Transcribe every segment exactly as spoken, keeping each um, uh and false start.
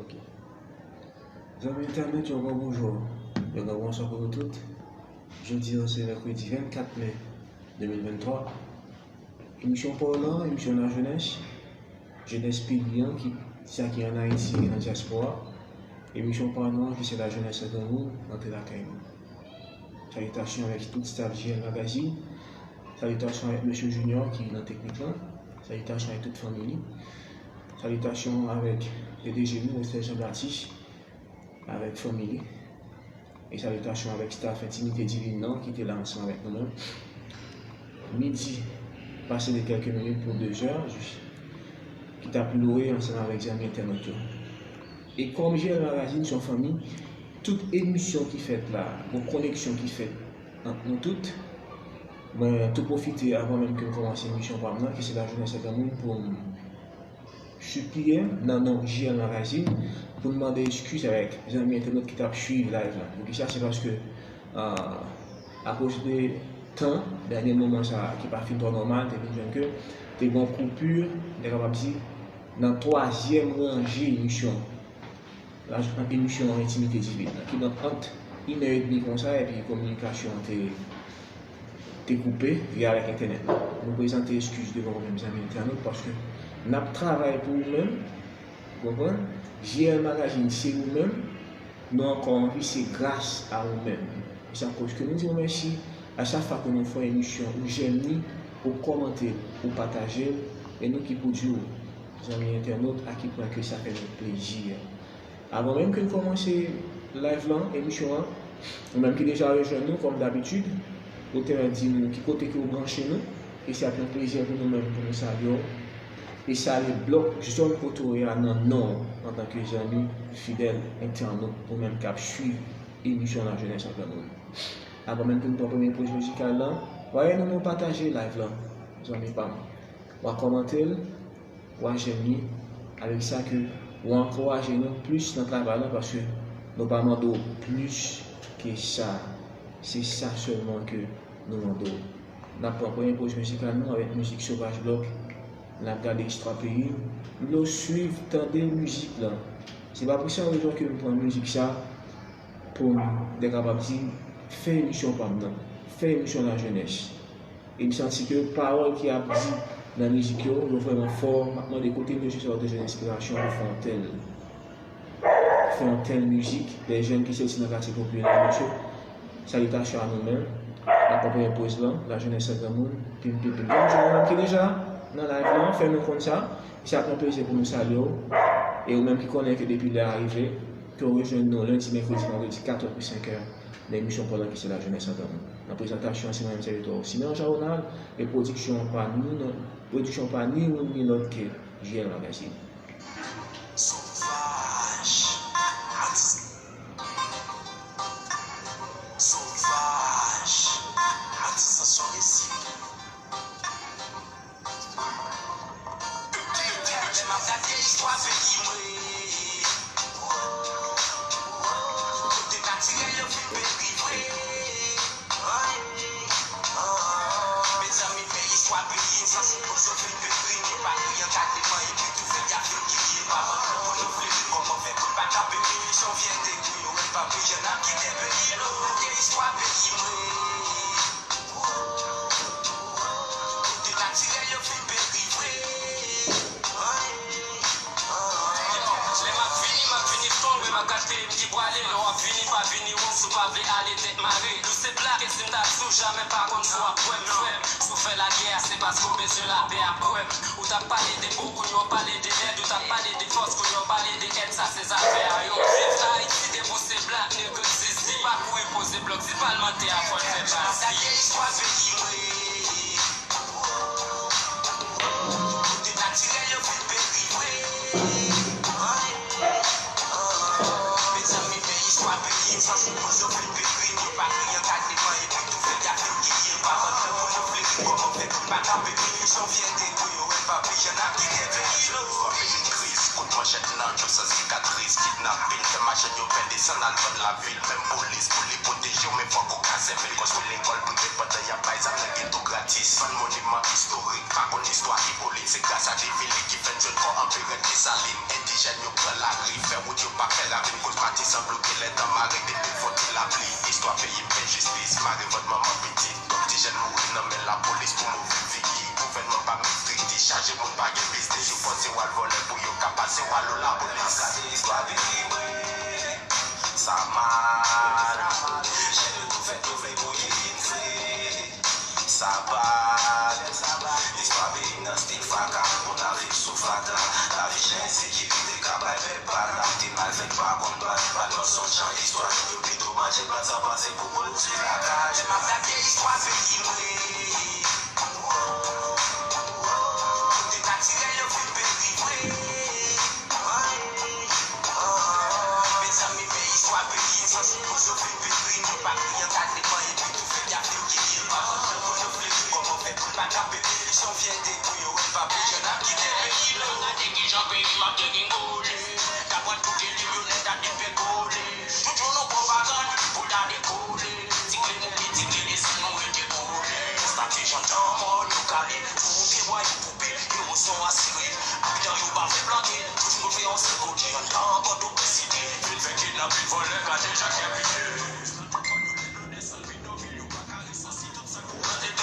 Ok. Zanmi entènèt, yon gran bonjou, yon gran bonswa pou nou tout. Jodi a se mèkredi vennkat me de mil venntwa. Emisyon pa w lan, emisyon lajenès, jenès peyi an, ki, sa ki ann Ayiti e nan dyaspora. Emisyon pa nou an ki se Lajenès an Granmoun, rantre lakay nou. Salitasyon avèk tout staff J L Magazine. Salitasyon avèk mesye Junior ki nan teknik lan. Salitasyon avèk tout fanmi li. Salitasyon avèk P D G nou, Esther Jean Baptiste, avèk fanmi li. E salitasyon avèk staff Entimite Divin nan ki te la ansanm avèk nou menm. Midi pase de kèlke minit pou de zè, jis, ki t ap loure ansanm avèk zanmi entènot yo. E kòm J L Magazine se yon fanmi, tout emisyon ki fèt la, gon koneksyon ki fèt ant nou tout. Mwen tou pwofite, avan menm ke m kòmanse emisyon pa m nan, ki se Lajenès an Granmoun, pou m sipliye nan non J L Magazine pou n mande eskiz avèk zanmi entènot ki t ap swiv live la. Poukisa? Se paske, ah, akoz de tan, dènye moman sa a ki pa fin twò nòmal, te vin jwenn ke te gen yon koupi, m te kapab di, nan twazyèm ranje emisyon, la, emisyon Entimite Divin nan, ki donk ant inè edmi konsa, epi kominikasyon an te, te koupe via avèk entènèt la. Nou prezante eskiz devan ou menm, zanmi entènot, paske n ap travay pou ou menm, ou konprann? J L Magazine, se ou menm, nou ankò anvi, se gras a ou menm. E sa koz ke nou di w mèsi a chak fwa ke nou fè yon emisyon, ou jèm li, ou kòmante, ou pataje l, e nou ki pou di w, zanmi entènot, a ki pwen ke sa fè nou plezi. Avan menm ke n kòmanse live lan, emisyon an, ou menm ki deja rejwenn nou, kòm dabitid, ou te mèt di nou ki kote ke w branche nou, e se ap yon plezi pou nou menm pou nou salye w, e salye blòk zòn kote w ye a nan non w, antanke zanmi fidèl entènot, ou menm k ap swiv emisyon Lajenès an Granmoun. Avan menm ke n pran premye poz mizikal lan, w a ede nou pataje live lan, zanmi pa m. W a kòmante l, w a jèm li, avèk sa ke w a ankouraje nou plis nan travay lan, paske nou pa mande w plis ke sa. Se sa sèlman ke nou mande w. N ap pran premye poz mizikal nou avèk mizik Sovaj Block. N ap gade istwa peyi n. M vle w swiv, tande mizik lan. Se pa pou sa rezon ke m pran mizik sa pou m te kapab di, fè emisyon pa m nan, fè emisyon lajenès. E m santi ke pawòl ki ap di nan mizik yo, yo vrèman fò. M ap mande kote mesye sa yo te jwenn enspirasyon pou fè yon tèl, fè yon tèl mizik. Dè jèn ki soti nan katye popilè, mesye. Salitasyon a nou menm. N ap pran premye poz lan, Lajenès an Granmoun, pim, pim, pim. Yon moun ki deja nan live lan, fè nou konn sa. E se ak yon plezi pou nou salye w. E ou menm ki konnen ke depi lè a rive, ke w rejwenn nou lendi, mèkredi, vandredi, katòz pou senkè, nan emisyon pa w lan ki se Lajenès an Granmoun. Nan prezantasyon an, se mwen menm sèvitè w, Simeon Jean Ronald, e pwodiksyon an pa ni non, pwodiksyon an pa ni youn ni lòt ke J L Magazine. Sovaj. Sovaj. Atis an son resi. Lè m ap gade istwa peyi mwen, kote natirèl yo fin peri vre. Mezanmi, men istwa peyi n, sa se koz yo fin peri. Gen pa kliyan ka depann, epi tou fèt y ap vin kriye. Pa manke pou nou flere kòman fè pou n pa ka peri. Jan vyete pou yo wè n pa priye, n ap kite peyi nou. Gade istwa peyi mwen. Kote natirèl yo fin peri vre. Lè m ap vini, m ap vini tonbe, m ap gade peyi m ki pwale. Lè w ap vini, pa vini won, si w pa vle ale tèt mare. Nou se blak, e si m ta di w, jamè pa konn si w ap kwè m, frè m. Si w fè lagè a, se paske w bezwen lapè a, kwè m. Ou t ap pale de bon, kounye a w pale de èd. Ou t ap pale de fòs, kounye a w pale de èd. Sa se zafè a yo. Viv Ayiti, debout se blak, negre, zizi. Pa kouri poze blòk, di palmantè a fò l fè baz li. Gade istwa peyi mwen. Kote natirèl yo fin peri vre. Mezanmi, men istwa peyi n, sa se koz yo fin peri. Yo pa kriye, gade kòman epi tou fèt y ap vin kriye. Pa manke pou nou flere kòman fè pou n pa ka peri. Jan vyete pou yo wè n pa priye, n ap kite peyi nou. Istwa peyi n gri. Kout manchèt nan, djòb san sikatris, kidnapin, fè machann yo fè desann al vann lavil, menm polis pou li pwoteje w, men fòk ou ka sèvi l. Konstwi lekòl prive pandan y ap bay zam nan geto gratis, vann moniman istorik. Pa konn istwa Ipolit, se gras a Devili ki fè n jwenn kò anperè Desalin. Endijèn yo pran lari, fè wout yo pa fè ravin, koz Matisan bloke lè tan mare depi l fon ti lapli. Istwa peyi m fè jistis, mare vant manman pitit. Twòp ti jèn mouri nan men lapolis pou move figi. Gouvènman pa mèt strikti, chaje moun pa gen biznis. Yo fòse w al vòlè pou yo ka pase w al o lapolis. Gade istwa peyi mwen, sa mal. Jèn yo tou fè tou vle bouyi vre. Sa bad. Istwa peyi m nan stik fatra, moun ap viv sou fatra. Lavi jan, ensekirite ka bay bèk bad. Lavi te mal fèt pa konn bad. Bad nan son jan istwa yo pito manje bad san panse pou pwodui lakay. M ap gade istwa peyi mwen. Kote natirèl yo fin peri vre. Mezanmi, men istwa peyi, san sipoze fin peri, nou pa kriye an ka depan, epi tou fè y ap fin kiye, pa konn jan pou nou flechi, kòman fè pou n pa kanpe, se yon fyète pou yo, wè n pa bouj, n ap kite peyi nou. Gade kijan peyi m ap degringole, ta pran tout elimyonèt a depegole, tout yon non pwopagann pou ta dekole, ti kle nou piti kle desann nou rete kole, konstate jan tan mò nou kale, tou pye bwa yo koupe, ewoson asire, abitan yo pa vle plante, tout moun fè yon sèl kote, anndan ankò tou preside, vin fè kidnapin vòlè, gade jan kè pite.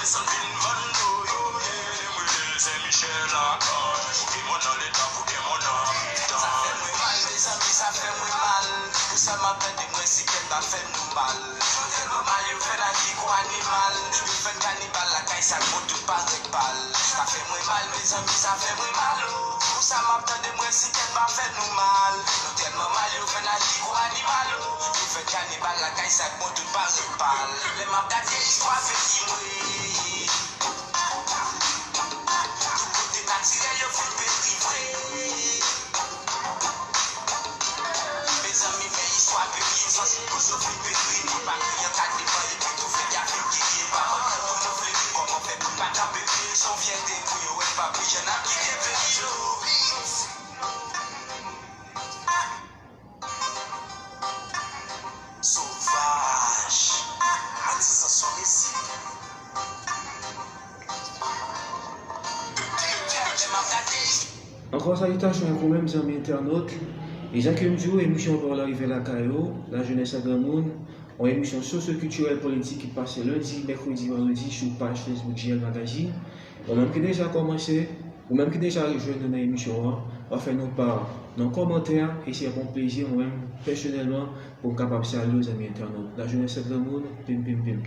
Desann vin vann do yo ye, mwen Sen Michel lakay. Pou gen mòn nan leta, pou gen mòn nan mitan. Sa fè mwen mal, mezanmi, sa fè mwen mal. Pou sa m ap tande, mwen si kè n pa fè nou mal. Nou tèlman mal, yo fè n aji kou animal. Yo fè n kanibal lakay sa k bon tout parèt pal. Sa fè mwen mal, mezanmi, sa fè mwen mal, o. Pou sa m ap tande, mwen si kè n pa fè nou mal. Nou tèlman mal, yo fè n aji kou animal, o. Yo fè n kanibal lakay sa k bon tout parèt pal. Lè m ap gade istwa peyi mwen, tout kote natirèl yo fin peri vre. Mezanmi, men istwa peyi m, san sipoze fin peri, nou pa kriye an ka depan, epi tou fè y ap fin kiye, pa konn jan pou nou flechi, kòman fè pou n pa kanpe, se yon fyète pou yo, wè n pa bouj, n ap kite peyi nou. Sovaj. Matisan sou mizik. Ankò salitasyon avèk ou menm zanmi entènot. E jan ke m di w, emisyon an pa w la rive lakay ou, Lajenès ak Granmoun, yon emisyon sosyokiltirèl politik ki pase lendi, mèkredi, vandredi sou paj Facebook J L Magazine. Ou menm ki deja kòmanse, ou menm ki deja rejwenn nou nan emisyon an, w ap fè nou pa nan kòmantè a, e se avèk yon plezi mwen menm pèsonèlman pou m kapab salye w zanmi entènot. Lajenès ak Granmoun, pim pim pim.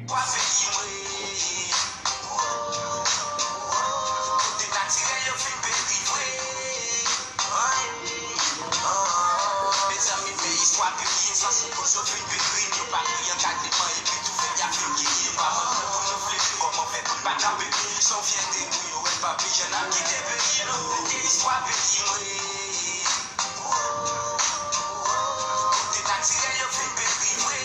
Mezanmi, men istwa peyi m, san sipoze fin peri, yo pa kriye an ka depan, epi tou fè y ap fin kiye, pa konn jan pou nou flechi, kòman fè pou n pa kanpe, se yon fyète pou yo, wè n pa bouj, n ap kite peyi nou, kote istwa peyi mwen. Kote natirèl yo fin peri vre.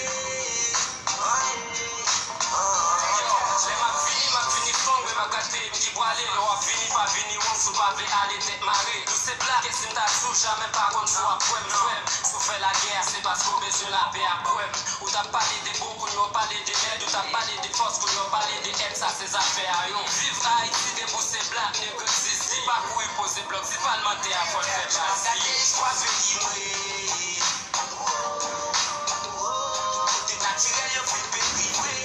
Lè m ap vini, m ap vini strong, men m ap gad peyi m ki pwale. Lè w ap vini, pa vini wrong, si w pa vle ale tèt mare. Nou se blak, e si m ta di w, jamè pa konn si w ap kwè m, frè m. Si w fè lagè a, se paske w bezwen lapè a, kwè m. Ou t ap pale de bon, kounye a w pale de mèd. Ou t ap pale de fòs, kounye a w pale de èd. Sa se zafè a yo. Viv Ayiti, debout se blak, nèg egziste. Li pa kouri poze blòk, si palmantè a fò l fè baz li. Gade istwa peyi mwen. Kote natirèl yo fin peri vre.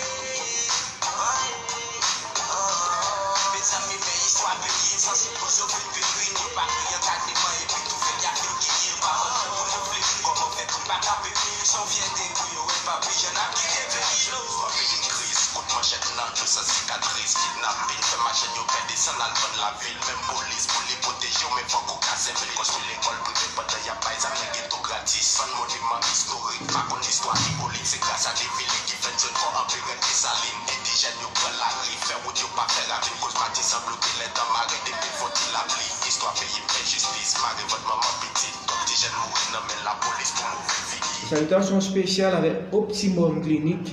Mezanmi, men istwa peyi m, san sipoze fin peri, nou pa kriye an ka depan, epi tou fè y ap fin kiye, pa konn jan pou nou flechi, kòman fè pou n pa kanpe, se yon fyète pou yo, wè n pa bouj, n ap kite peyi nou. Istwa peyi n kriz, kout manchèt nan dlo san sikatris, kidnapin, fè machann yo pè desann al vann lavil, menm polis pou li pwoteje w, men fòk ou ka sèvi l, konstwi lekòl prive pandan y ap bay zam nan geto gratis, vann moniman istorik, pa konn istwa Ipolit, se gras a Devili ki fè n jwenn kò anperè Desalin, endijèn yo pran lari, fè wout yo pa fè ravin, koz Matisan bloke lè tan mare depi l fon ti lapli, istwa peyi m fè jistis, mare vant manman pitit, twòp ti jèn mouri nan men lapolis pou move figi. Salitasyon espesyal avèk Optimum Clinic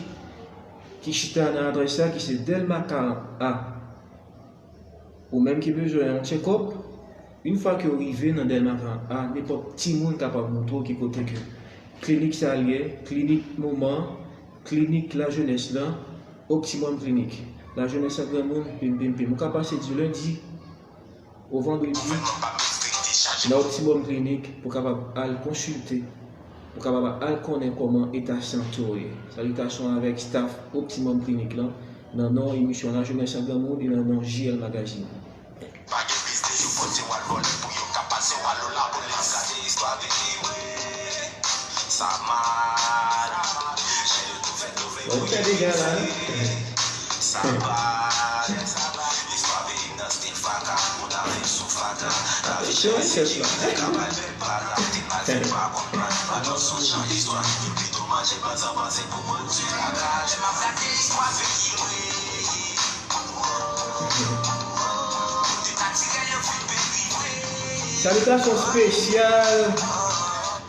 ki chita nan adrès la ki se Dèlma karant A. Ou menm ki bezwen yon check-up, yon fwa ke w rive nan Dèlma karant A, nenpòt timoun kapab montre w ki kote ke klinik sa l ye, klinik moman, klinik lajenès lan, Optimum Clinic. Lajenès ak granmoun, pim, pim, pim. Ou ka pase di lendi o vandredi nan Optimum Clinic pou kapab al konsilte, pou kapab al konnen kòman eta sante w ye. Salitasyon avèk staff Optimum Clinic lan, nan non emisyon La Jeunesse en Granmoun e nan non J L Magazine. Pa gen biznis, yo pote w al vòlè pou yo ka pase w al lapolis. Gade istwa peyi mwen, sa mal. Jè yo tou fè dlo vle bouyi. Sa bad. Istwa peyi m nan stil faka, moun ap viv sou fatra. Lavi chè, ensekirite, ka bay bèk bala. Te mal fèt pa konn pran, pa nan sou jan istwa. Yo pito manje banzan panse pou pwodui lakay. Lè m ap gade istwa peyi mwen. Salitasyon espesyal.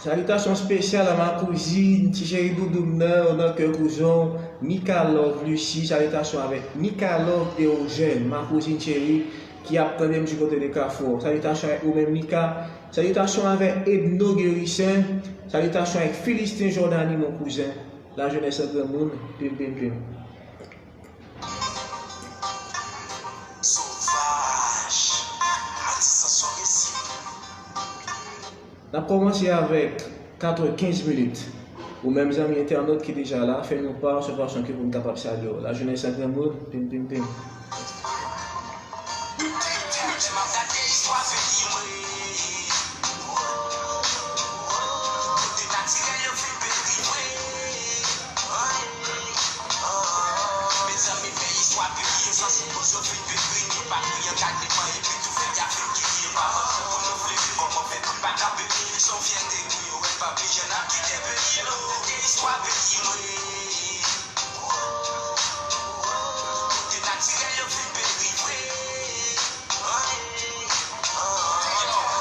Salitasyon espesyal a ma kouzin, ti cheri doudou m nan, nan kè kouzon, Mika Love Lucie. Salitasyon avèk Mika Love Deogène, ma kouzin cheri, ki ap tande m di kote de Kafou. Salitasyon avèk ou menm, Mika. Salitasyon avèk Edno Guérissaint. Salitasyon avèk Philistin Jordany, mon kouzen. La jeunesse en granmoun, pim, pim, pim. Sovaj. Atis an sou mesye. N ap kòmanse avèk katwè kenz minit. Ou menm zanmi entènot ki deja la, fè nou pa yon sèl fason ke pou n kapab salye w. La jeunesse en granmoun, pim, pim, pim.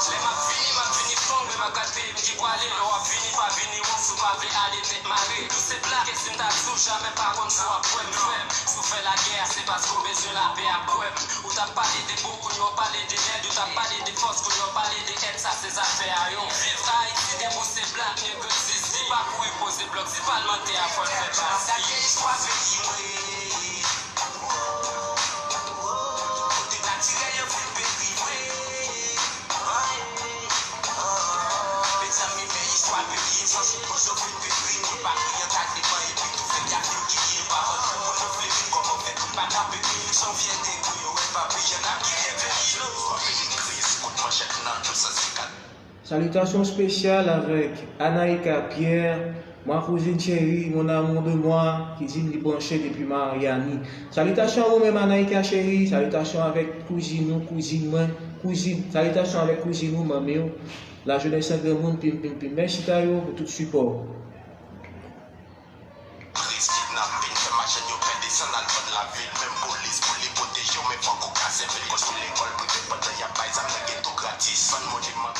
Lè m ap vini, m ap vini strong, men m ap gad peyi m ki pwale. Lè w ap vini, pa vini wont, si w pa vle ale tèt mare. Nou se blak, e si m ta di w, jamè pa konn si w ap kwè m frè m. Si w fè lagè a, se paske w bezwen lapè ak kwè m. Ou t ap pale de bon, kounye w ap pale de lèd. Ou t ap pale de fòs, kounye w ap pale de èd. Sa se zafè a yo. Viv Ayiti, depi w se blak, nèg, zizi. Pa kouri poze blòk, si palmantè a fò l fè bagay. Kote natirèl yo fin peri vre. Mezanmi, men istwa peyi, san sipozon fin peri. Nou pa kriye, gade devan epi toufe, y ap fin kiye. Pa konn pou nou fleve, kòman fè pou n pa tape. Se yon fyète pou yo, wè pa bliye, n ap kite peyi nou. Istwa peyi n kriye, se kout manchèt nan do san sikatris. Salitasyon espesyal avèk Anaïka Pierre, ma kouzin cheri, mon amour de moi, ki di li branche depi Miami. Salitasyon a ou menm, Anaïka cheri, salitasyon avèk kouzin ou, kouzin mwen, kouzin, salitasyon avèk kouzin ou, manmi w. La jeunesse en granmoun, pim, pim, pim. Mèsi Tayo pou tout sipò w. Kriz, kidnapin, fè machann yo pè desann al vann lavil. Menm polis pou li pwoteje w, men fòk ou ka sèvi l. Konstwi lekòl prive pandan y ap bay zam nan geto gratis. Vann moniman,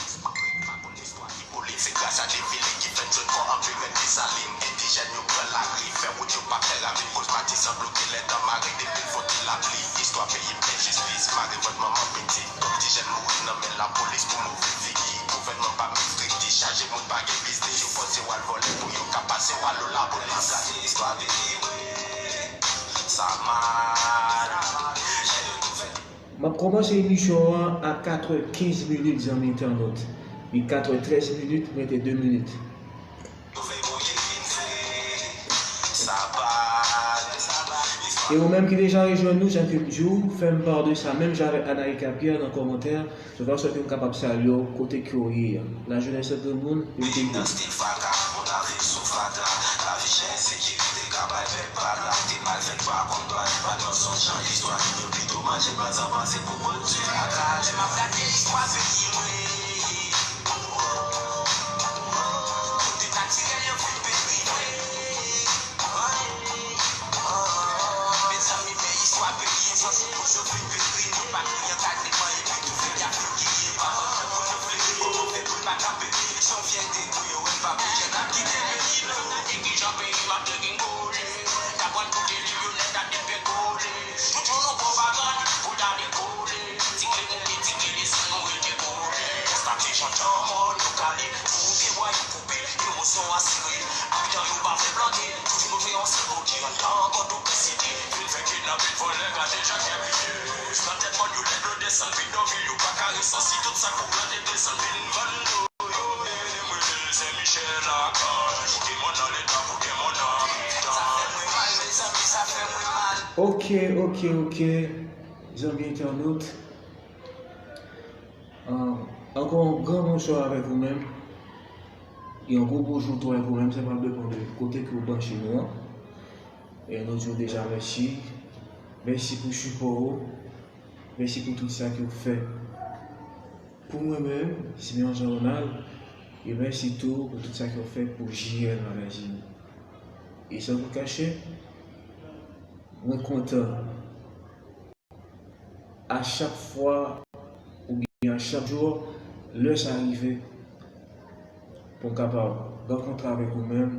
pa konn istwa Ipolit. Se gras a de vile ki fè n jwenn kò anperè Desalin. Endijèn yo pran lari, fè wout yo pa fè ravin. Koz Matisan bloke lè tan mare, depi l fon ti lapli. Istwa peyi m, enjistis, mare vant manman pitit. Twòp ti jèn mouri nan men lapolis pou move figi. Gouvènman pa menm estrikti, chaje moun pa gen biznis. Yo fòse w al vòlè pou yo ka pase w al lapolis. Gade istwa peyi mwen, sa mal. M ap kòmanse emisyon an a katrè kenz minit, zanmi entènot. Li katrè trèz minit, rete de minit. E ou menm ki deja rejwenn nou, jan ke m di w, fè m pa de sa menm jan avèk Anaïka Pierre nan kòmantè, se fason ke m kapab salye w kote ke w ye a. La jeunesse en granmoun, yo te di. Peyi m nan stil fatra, moun ap viv sou fatra. Lavi chè, ensekirite ka bay bèk bala. Te mal fèt pa konn pran, pa nan son jan istwa. Yo pito manje banzan panse pou pwodui lakay. Lè m ap gade istwa peyi mwen. Kote natirèl yo fin peri vre. Mezanmi, men istwa peyi, san sipozon fin peri. Nou pa kriye, gade devan epi toufe, y ap fin kiye. Pa konn pou nou fleve, kòman fè pou n pa tape. Se yon fyète pou yo, wè pa bliye, n ap kite peyi nou. Gade kijan peyi m ap degringole. T aprann kote li, yo nèt ap depegole. Tout moun nan pwopagann pou ta dekole. Ti kle moute, ti kle desann, nou rete kole. Konstate jan tan mò nou kale. Pou pye wa yo koupe, emosyon asire. Abitan yo pa vle plante. Toujou nou fè yon sèl kote. Anndan ankò tou deside. Vin fè ke n Anpil vòlè gade jan k abiye. Nan tèt mòn yo lè dlo desann, pi dòmi yo pa ka resansi. Tout sa kouran te desann vin vann do yo. Mwen se Michel Lacan, bouke mòn nan leta, bouke mòn nan mitan. Sa fè mwen mal, mezanmi, sa fè mwen mal. Ok, ok, ok. Zanmi entènot, ah, ankò yon gran bonswa avèk ou menm. E yon gwo bonjou tou avèk ou menm, sa va depann de kote ke w branche nou an. E nou di w deja mèsi. Mèsi pou sipò ou. Mèsi pou tout sa ke w fè pou mwen menm, Simeon Jean Ronald. E mèsi tou pou tout sa ke w fè pou J L Magazine. E san kout kache, mwen kontan a chak fwa oubyen a chak jou, lè sa rive, pou m kapab rankontre avèk ou menm,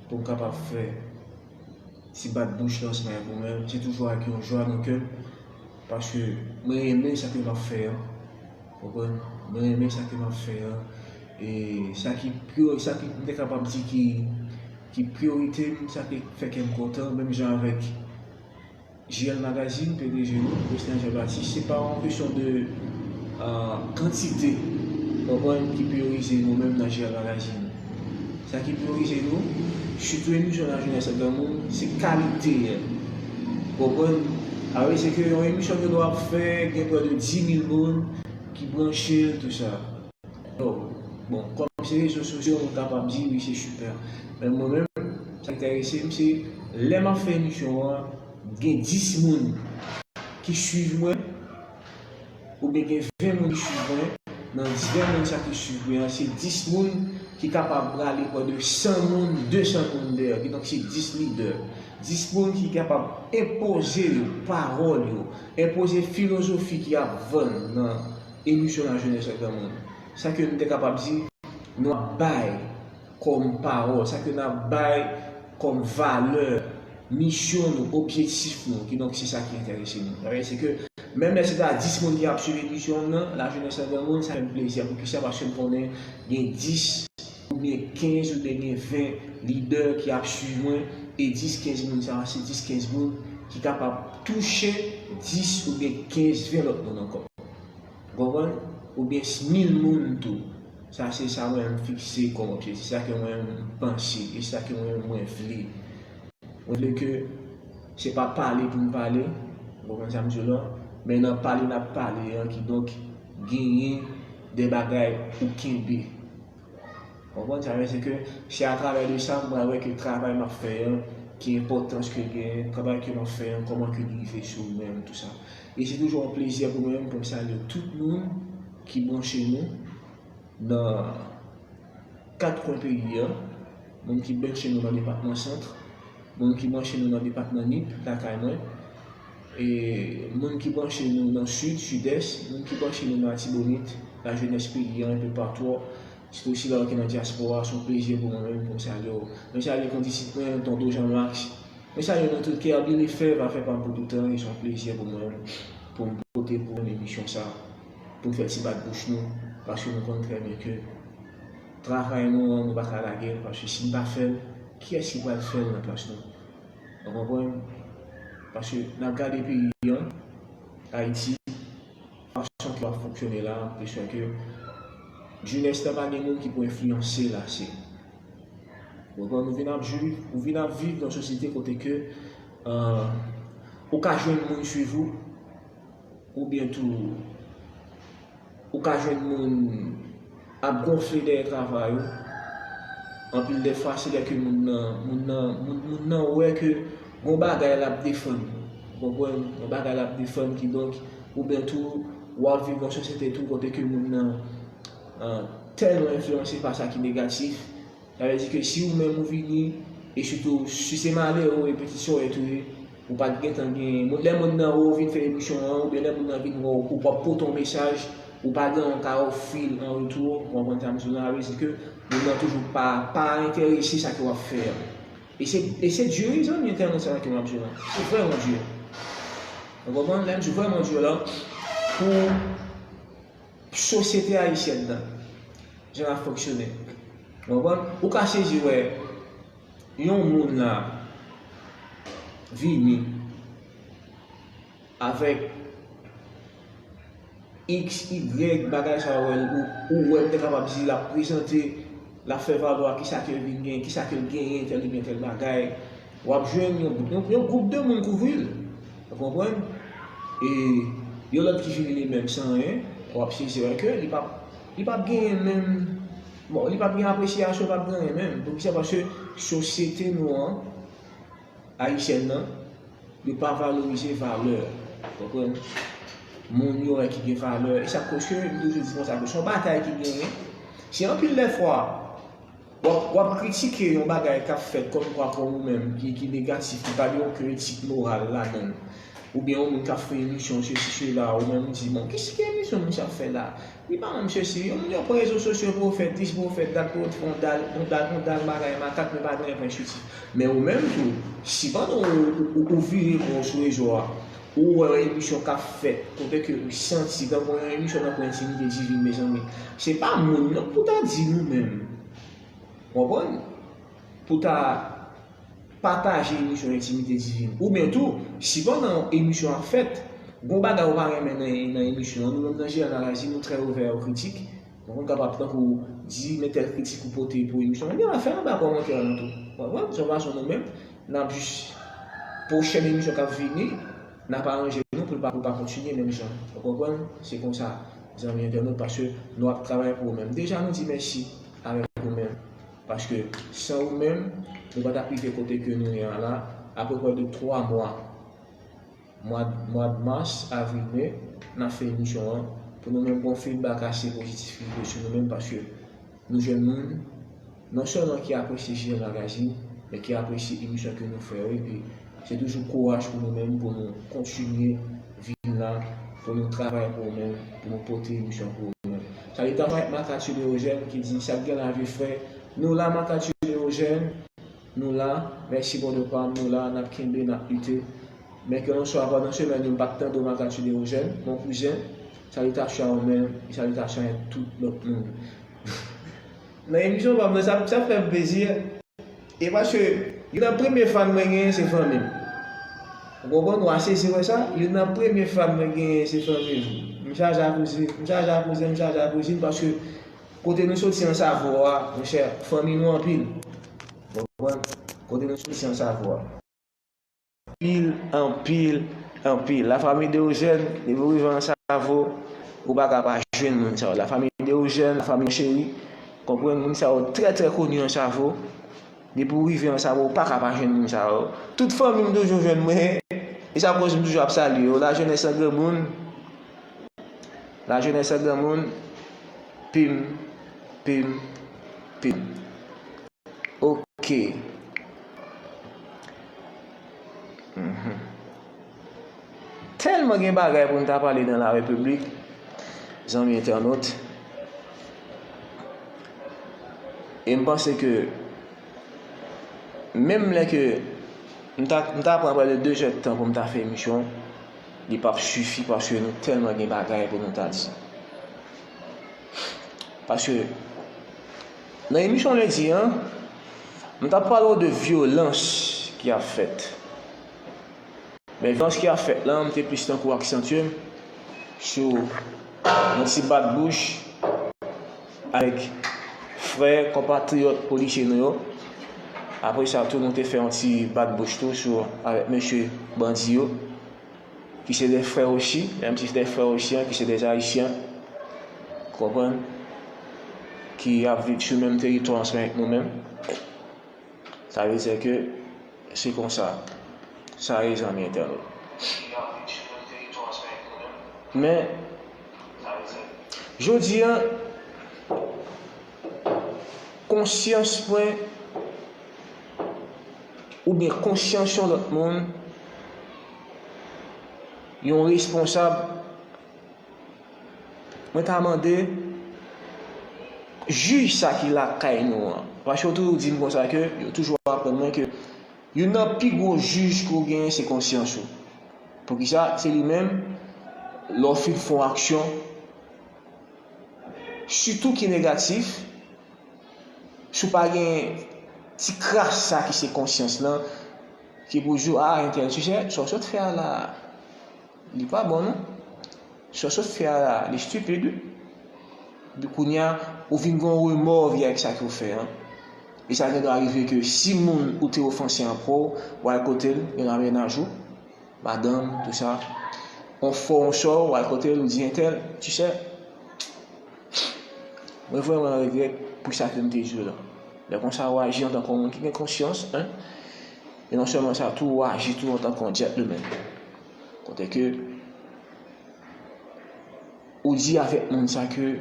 pou m kapab fè ti bat bouch lan ansanm avèk ou menm. Se toujou ak yon jwa nan kè m, paske mwen renmen sa ke m ap fè an. Konprann? Mwen renmen sa ke m ap fè an. E sa ki priyo-, sa ki, m te kapab di ki, ki priyorite m, sa ki fè kè m kontan, menm jan avèk J L Magazine, P D G nou, Prezidan Jean Baptiste, se pa yon kesyon de, ah, kantite, konprann, ki priyorize nou menm nan J L Magazine. Sa ki priyorize nou, sitou emisyon Lajenès ak Granmoun, se kalite a. Konprann? Sa vle di ke yon emisyon ke nou ap fè, gen prè de dis mil moun ki branche l, tou sa. Bon, kòm se rezo sosyo, mwen kapab di wi, se sipè. Men mwen menm, sa ki enterese m, se lè m ap fè emisyon an, gen dis moun ki swiv mwen, oubyen gen ven moun ki swiv mwen, nan dis ven moun sa ki swiv mwen an, se dis moun ki kapab prale prè de san moun, de san moun dèyè. Kidonk, se dis lidè. Dis moun ki kapab enpoze yo pawòl yo, enpoze filozofi ki ap vann nan emisyon Lajenès ak Granmoun. Sa ke nou te kapab di, nou ap bay kòm pawòl, sa ke n ap bay kòm valè, misyon nou, objektif nou, kidonk se sa ki enterese nou. Sa vle di ke menm lè se ta dis moun ki ap swiv emisyon an nan, Lajenès ak Granmoun, sa fè m plezi. Poukisa? Paske m konnen gen dis oubyen kenz oubyen gen ven lidè ki ap swiv mwen, e dis, kenz moun sa a, se dis, kenz moun ki kapab touche dis oubyen kenz, ven lòt moun ankò. Ou konprann? Oubyen mil moun tou. Sa se sa mwen menm fikse kòm objektif, sa ke mwen menm m panse, e sa ke mwen menm mwen vle. Mwen vle ke se pa pale pou m pale, ou konprann sa m di w lan, men nan pale n ap pale an, kidonk genyen de bagay pou kenbe. Konprann sa, men se ke se atravè de sa m pral wè ke travay m ap fè an, ki enpòtans ke l genyen, travay ke m ap fè an, kòman ke l rive sou ou menm, tou sa. E se toujou yon plezi pou mwen pou m salye tout moun ki branche nou nan kat kwen peyi a, moun ki branche nou nan depatman Sant, moun ki branche nou nan depatman Nip, lakay mwen, e moun ki branche nou nan Sid, Sidès, moun ki branche nou nan Latibonit, lajenès peyi a, enpe patou, sitou sila yo ki nan dyaspora, se yon plezi pou mwen menm pou m salye w. Mwen salye kondisit mwen, Tondo Jean Max, mwen salye nou tout, Kerby Lefebvre, afè pa m pou toutan, e se yon plezi pou mwen pou m pote pou nou emisyon sa, pou n fè ti bat bouch nou, paske nou konn trè byen ke travay nou an, nou pa ka lage l, paske si n pa fè l, kiyès ki pral fè l nan plas nou? Ou konprann? Paske n ap gade peyi an, Ayiti, fason ke l ap fonksyone la, enpresyon ke jenès la pa gen moun ki pou enfliyanse l ase. Ou konprann, ou vin ap viv, ou vin ap viv nan yon sosyete kote ke, euh, ou ka jwenn moun swiv ou, oubyen tou, ou ka jwenn moun ap gonfle dèyè travay ou. Anpil de fwa, se lè ke moun nan, moun nan, moun, moun nan wè ke gon bagay l ap defann. Ou konprann? Gon bagay l ap defann, kidonk, oubyen tou, w ap viv yon sosyete tou kote ke moun nan, ah, tèlman enfliyanse pa sa ki negatif, sa vle di ke si ou menm ou vini, e sitou si se malere w, e pitit sòrèt ou ye, ou pa t gentan gen, moun, lè moun nan wè w vin fè emisyon an, oubyen lè moun nan vin wè w, ou p ap pote yon mesaj, ou pa gen yon ka ofri l an retou, ou konprann sa m di w lan, sa vle di ke moun nan toujou pa, pa enterese sa ke w ap fè a. E se, e se di, wi, zanmi entènot sa ke m ap di w lan. Se vrèman di. Ou konprann? Lè m di vrèman di lan, pou sosyete ayisyèn nan, jan l ap fonksyone. Ou konprann? Ou ka sezi wè yon moun la vini, avèk X, Y, bagay sa yo, ou, ou wè m te kapab di l ap prezante, l ap fè valoir kisa ke l vin genyen, kisa ke l genyen, tèl oubyen tèl bagay. W ap jwenn yon, yon, yon gwoup de moun kouvri l. Ou konprann? E yon lòt ki vini li menm san anyen, w ap sezi wè ke li p ap, li p ap genyen menm, bon, li p ap gen apresyasyon, p ap gen anyen menm. Poukisa? Paske sosyete nou an, ayisyèn nan, yo pa valorize valè. Konprann? Moun yo wè ki gen valè. E sa k koz ke m toujou di konsa ke se yon batay ki genyen. Se anpil lè fwa, w ap, w ap kritike yon bagay k ap fèt kòmkwa kòm ou menm, ki, ki negatif, ki pa gen okenn etik moral ladan l. Oubyen yon moun k ap fè emisyon, sesi, sela, ou menm ou di, bon, kisa ki emisyon moun sa ap fè la? Li pa menm sesi, yon moun yo pran rezo sosyo pou yo fè dis, pou yo fè dat, pou yo fè yon dal, yon dal, yon dal bagay makak, men pa gen anyen konstriktif. Men ou menm tou, si pandan ou, ou, ou, ou vire kò w sou rezo a, ou wè yon emisyon k ap fèt, kote ke ou santi, tankou yon emisyon tankou Entimite Divin, mezanmi, se pa moun nan pou ta di nou menm. Konprann? Pou ta pataje emisyon Entimite Divin. Oubyen tou, si pandan emisyon ap fèt, gon bagay ou pa renmen nan, nan emisyon an, nou menm nan J L Magazine, nou trè ouvè o kritik. Donk, nou kapab, tankou, di, men tèl kritik ou pote pou emisyon an, ebyen, fè anba kòmantè a nou tou. Konprann? Se yon fason nou menm, n ap jis, pwochèn emisyon k ap vini, n ap aranje nou pou l pa, pou l pa kontinye menm jan. Ou konprann? Se konsa, zanmi entènot, paske nou ap travay pou ou menm. Deja, nou di mèsi avèk ou menm. Paske san ou menm, nou pa t ap rive kote ke nou ye a la, apeprè de twa mwa. Mwa, mwa mas, avril, me, n ap fè emisyon an. Pou nou menm, gon feedback ase pozitif ki rive sou nou menm, paske nou jwenn moun, non sèlman ki apresye J L Magazine, men ki apresye emisyon ke nou fè yo, epi se toujou kouraj pou nou menm, pou nou kontinye vin la, pou nou travay pou ou menm, pou nou pote emisyon pou ou menm. Salitasyons avèk Marc Arthur Léogène ki di, sa k gen la vye frè, nou la Marc Arthur Léogène, nou la, mèsi brother pa m, nou la, n ap kenbe, n ap lite. Men ke nou swa pandan semèn yo, m pa t tande w Marc Arthur Léogène, mon kouzen, salitasyons a ou menm, e salitasyons a tout lòt moun. Nan emisyon pa m nan, sa, sa fè m plezi. E paske youn nan premye fan mwen genyen se fanmi m. Ou konprann? Ou ap sezi wè sa? Youn nan premye fan mwen genyen se fanmi m. M chaje a kouzin, m chaje a kouzin, m chaje a kouzin paske kote nou soti an Savo a, monchè, fanmi nou anpil. Ou konprann? Kote nou soti an Savo a. Anpil, anpil, anpil. La famille Deogène, depi w rive an Savo, ou pa ka pa jwenn moun sa yo. La famille Deogène, la famille Chérie, konprann moun sa yo trè, trè koni an Savo. Depi w rive an Savo, ou pa ka pa jwenn moun sa yo. Tout fanmi m toujou jwenn mwen. E sa koz m toujou ap salye yo. Lajenès an granmoun. Lajenès an granmoun. Pim, pim, pim. Ok. Mhm. Tèlman gen bagay pou n ta pale nan la repiblik, zanmi entènot. E m panse ke menm lè ke m ta, m ta pran prè de de zè tan pou m ta fè emisyon, li p ap sifi paske nou tèlman gen bagay pou nou ta di. Paske nan emisyon lendi an, m t ap pale w de vyolans ki ap fèt. Men vyolans ki ap fèt lan, m te plis tankou aksantye m sou yon ti bat bouch avèk frè konpatriyòt polisye nou yo. Apre sa tou, nou te fè yon ti bat bouch tou sou, avèk mesye bandi yo, ki se de frè osi, menm si se de frè osi, an, ki se de Ayisyen, konprann, ki ap viv sou menm teritwa ansanm avèk nou menm. Sa vle di ke se konsa sa ye, zanmi entènot. Men, jodi a, konsyans mwen, oubyen konsyans yon lòt moun, yon responsab, mwen ta mande jij sa ki lakay nou an. Paske yo toujou di m konsa ke, yo toujou aprann mwen ke youn nan pi gwo jij ke w genyen se konsyans ou. Poukisa? Se li menm, lè w fin fè yon aksyon, sitou ki negatif, si w pa gen ti kras sa ki se konsyans lan, ki pou di w, a, entèl sijè, sa w sot fè a la a. Li pa bon non. Sa w sot fè a la, li stipid wi. Epi kounye a, ou vin gen yon remò vye ak sa ke w fè an. E sa gen dwa rive ke si moun ou te ofanse an pran w, w al kote l, gen nan mennaj ou, madanm, tou sa. On fè yon sò, w al kote l, ou di entèl, tu sais, mwen vrèman regrèt pou sa ke m te di w lan. Lè konsa, w aji antanke yon moun ki gen konsyans, en. E non sèlman sa, tou, w aji tou antanke yon gentleman. Kote ke ou di avèk moun sa ke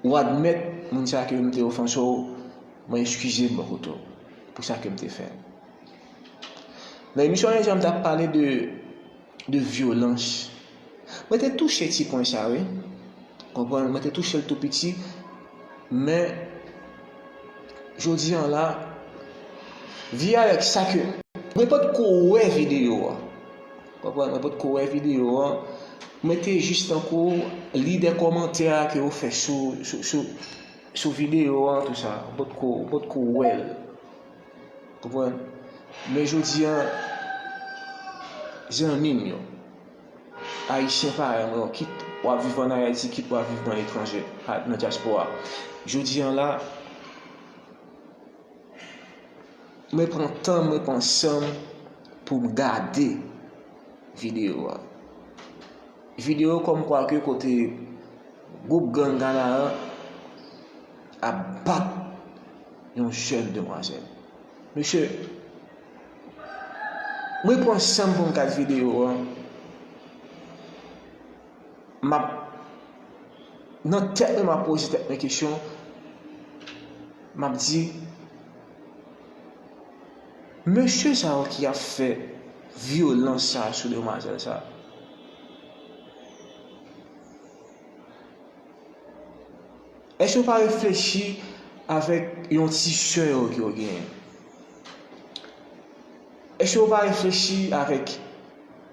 ou admèt moun sa ke m te ofanse w, mwen eskize m bò kote w pou sa ke m te fè. Nan emisyon yè, m t ap pale de, de vyolans. Mwen te touche ti pwen sa, wi. Konprann? Mwen te touche l tou piti, men jodi an la, vye avèk sa ke mwen potko wè videyo a. Konprann? Mwen potko wè videyo a. Mwen te jis tankou li de kòmantè a ke yo fè sou, sou, sou, sou videyo a, tou sa. Mwen potko, mwen potko wè l. Konprann? Men jodi a, zanmi m yo, Ayisyen parèy mwen yo, kit w ap viv ann Ayiti, kit w ap viv nan etranje, a, nan dyaspora. Jodi a la, mwen pran tan, mwen pran san m pou m gade videyo a. Videyo kòmkwa ke kote gwoup gang Kanaran ap bat yon jèn demwazèl. Mesye, mwen pran san m pou m gad videyo a. M ap, nan tèt mwen, m ap poze tèt mwen kesyon. M ap di, mesye sa yo ki ap fè vyolans sa sou demwazèl sa, èske yo pa reflechi avèk yon ti sè yo ke yo genyen? Èske yo pa reflechi avèk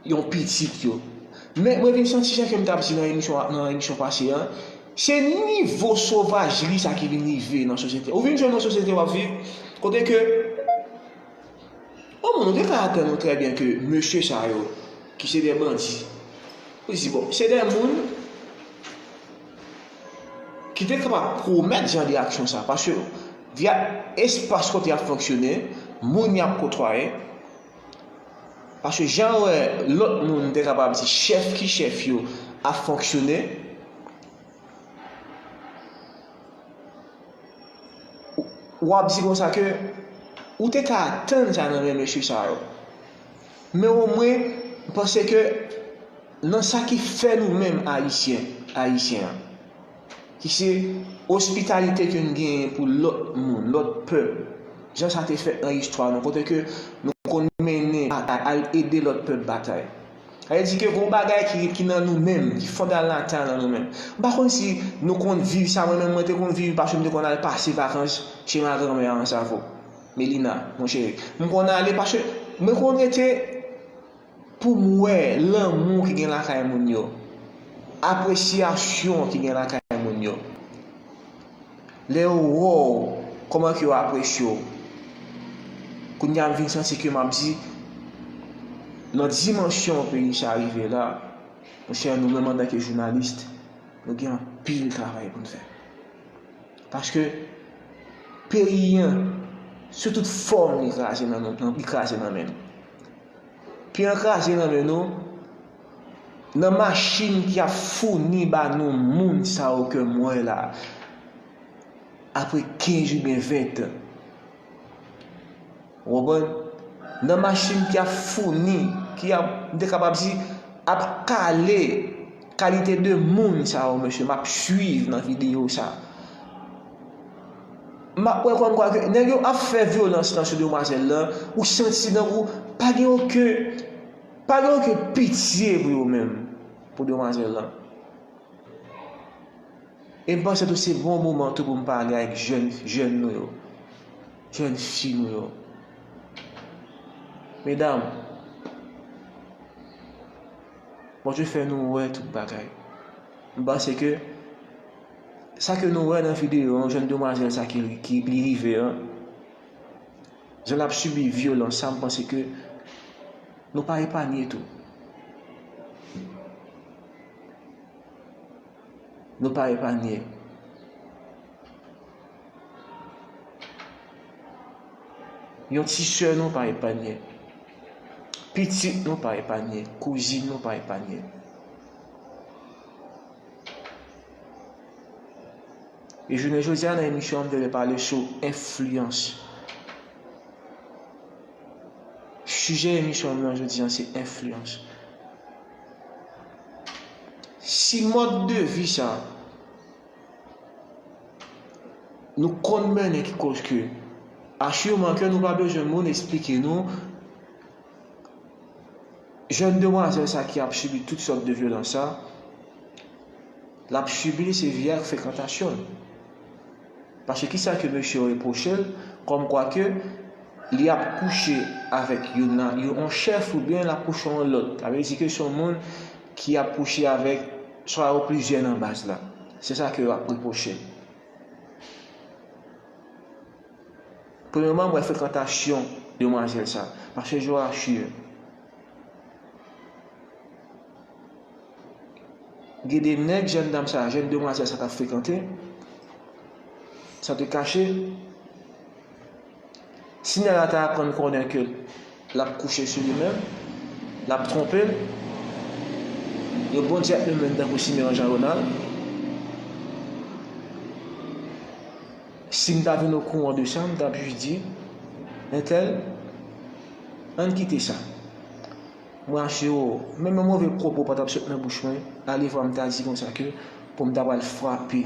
yon pitit yo? Men mwen vin santi jan ke m t ap di nan emisyon, nan emisyon pase an, se nivo sovajri sa ki vin rive nan sosyete. Ou vin jwenn yon sosyete w ap viv, kote ke yon moun ou te ka atann ou trè byen ke mesye sa yo, ki se de bandi, ou di, bon, se de moun ki te kapab komèt jan de aksyon sa, paske via espas kote y ap fonksyone, moun y ap kotwaye, paske jan w wè lòt moun te kapab di chèf ki chèf yo ap fonksyone, w ap di konsa ke ou te ka atann sa nan men mesye sa yo. Men omwen, m panse ke nan sa ki fè nou menm Ayisyen, Ayisyen an, ki se ospitalite ke n genyen pou lòt moun, lòt pèp, jan sa te fèt nan istwa nou, kote ke nou konn mennen batay, al ede lòt pèp batay. Sa vle di ke gon bagay ki, ki nan nou menm, ki fondamental nan nou menm. M pa konn si nou konn viv sa, mwen menm mwen te konn viv paske m te konn al pase vakans chez ma grand-mère à Ansavo. Melina, mon chéri. M konn ale paske mwen konn rete pou m wè lanmou ki gen lakay moun yo, apresyasyon ki gen lakay moun yo. Lè yo wè w, kòman ke yo apresye w. Kounye a m vin santi ke m ap di, nan dimansyon peyi sa rive la, monchè, nou menm antanke jounalis, nou gen anpil travay pou n fè. Paske peyi an, sou tout fòm, li kraze nan, nan, li kraze nan men nou. Peyi an kraze nan men nou, nan machin ki ap founi ba nou moun sa yo ke m wè la, apre kenz oubyen ven tan. Ou konprann? Nan machin ki ap founi, ki ap, m te kapab di, ap kale kalite de moun sa yo, mesye, m ap swiv nan videyo sa. M ap wè kòmkwa ke nèg yo ap fè vyolans lan sou demwazèl lan, ou santi nan ou pa gen okenn, pa gen okenn pitye pou yo menm, pou demwazèl lan. E m panse tou se bon moman tou pou m pale avèk jèn, jèn nou yo, jèn fi nou yo. Medam, Bondye fè nou wè tout bagay. M panse ke sa ke nou wè nan videyo an, jèn demwazèl sa ki, ki li rive an, jan l ap sibi vyolans sa, m panse ke nou pa epanye tou. Nou pa epanye. Yon ti sè nou pa epanye. Pitit nou pa epanye. Kouzin nou pa epanye. E jounen jodi a, nan emisyon an, m te vle pale sou enfliyans. Sijè emisyon m nan jodi a, se enfliyans. Si mòd de vi sa, nou konn mennen ki koz ke, asireman ke nou pa bezwen moun esplike nou, jèn demwazèl sa ki ap sibi tout sòt de vyolans sa, l ap sibi se via frekantasyon l. Paske kisa ke mesye yo repwoche l, kòmkwa ke li ap kouche avèk youn nan, yon, yon chèf oubyen l ap kouche yon lòt. Sa vle di ke se yon moun ki ap kouche avèk swa yo plizyè nan baz la. Se sa ke yo ap repwoche l. Premyèman, m wè frekantasyon demwazèl sa. Paske je rassure. Gen de nèg jèn dam sa, jèn demwazèl sa t ap frekante, san te kache, si nèg la ta aprann konnen ke l ap kouche sou li menm, l ap twonpe l, yon bon gentleman tankou Simeon Jean Ronald, si m ta vin okouran de sa, m t ap jis di, entèl, ann kite sa. Mwen asire w, menm yon move pwopo pa t ap sot nan bouch mwen, alevwa m ta di konsa ke pou m ta pral frape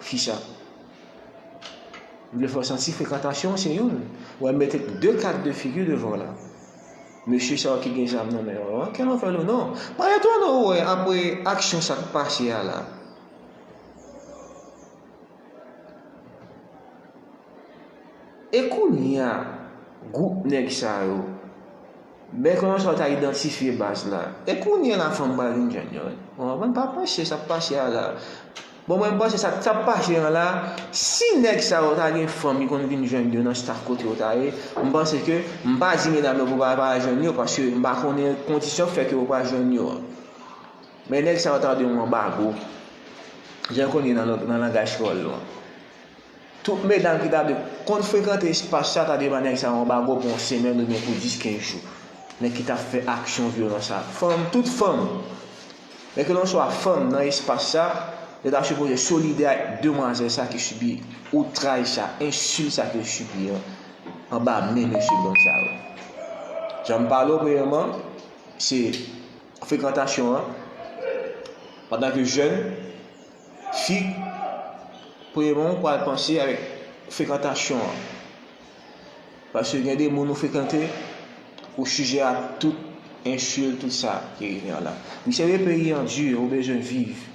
fi sa. M vle fè w santi frekantasyon se youn. Wè, m mete de kat de figi devan w la. Mesye sa yo ki gen zam nan men yo, an, kè nou fè nou non. Pa etone w wè apre aksyon sa k pase a la. E kounye a, gwoup nèg sa yo, bèk yon sa w ta idantifye baz la. E kounye a la fanm pral vin jwenn yo. Bon, mwen pa panse sa k pase a la. Bon, mwen panse sa k t ap pase an la, si nèg sa yo ta gen fanm ki konn vin jwenn yo nan staff kote yo ta ye, m panse ke, m pa di medam yo pou pa, pa jwenn yo, paske m pa konnen kondisyon k fè ke yo pa jwenn yo an. Men nèg sa yo ta dwe yon anbago. Jan yo konn ye nan, nan langaj kreyòl nou an. Tout medam ki ta dwe konn frekante espas sa ta dwe ba nèg sa yon anbago pou yon semèn oubyen pou dis, kenz jou. Nèg ki t ap fè aksyon vyolans sa. Fanm, tout fanm. Men ke l swa fanm nan espas sa, yo ta sipoze solidè ak demwazèl sa ki sibi outraj sa, ensilt sa ke l sibi an, anba men mesye blan sa yo. Jan m pale w premyèman, se frekantasyon an, antanke jèn, fi, premyèman, ou pral panse avèk frekantasyon an. Paske gen de moun ou frekante, ou sijè a tout ensilt, tout sa ki rive an la. Misye, peyi an di, ou bezwen viv.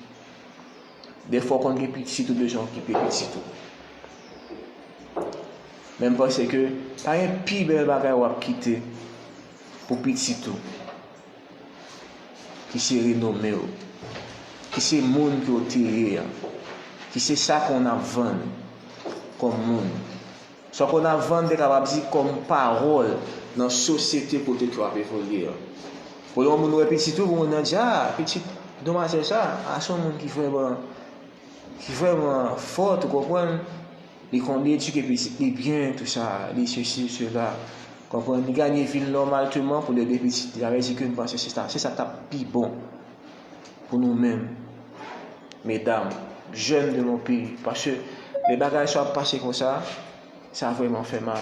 Defwa w konn gen pitit, ou bezwen okipe pitit ou. Men m panse ke pa gen pi bèl bagay w ap kite pou pitit ou, ki se renome w, ki se moun ke w te ye an, ki se sa ke w ap vann kòm moun. Sa ke w ap vann, te kapab di, kòm pawòl nan sosyete kote ke w ap evolye an. Pou yon moun wè pitit ou, pou moun nan di, a, pitit demwazèl sa, a, se yon moun ki vrèman, ki vrèman fòt, ou konprann? Li konn, li edike pitit li byen, tou sa, li sesi, sela. Konprann? Li gade vin nòmal tèlman pou l ede pitit li. Sa vle di ke m panse se sa, se sa k t ap pi bon pou nou menm, medam, jèn de mon peyi. Paske lè bagay sa ap pase konsa, sa vrèman fè mal.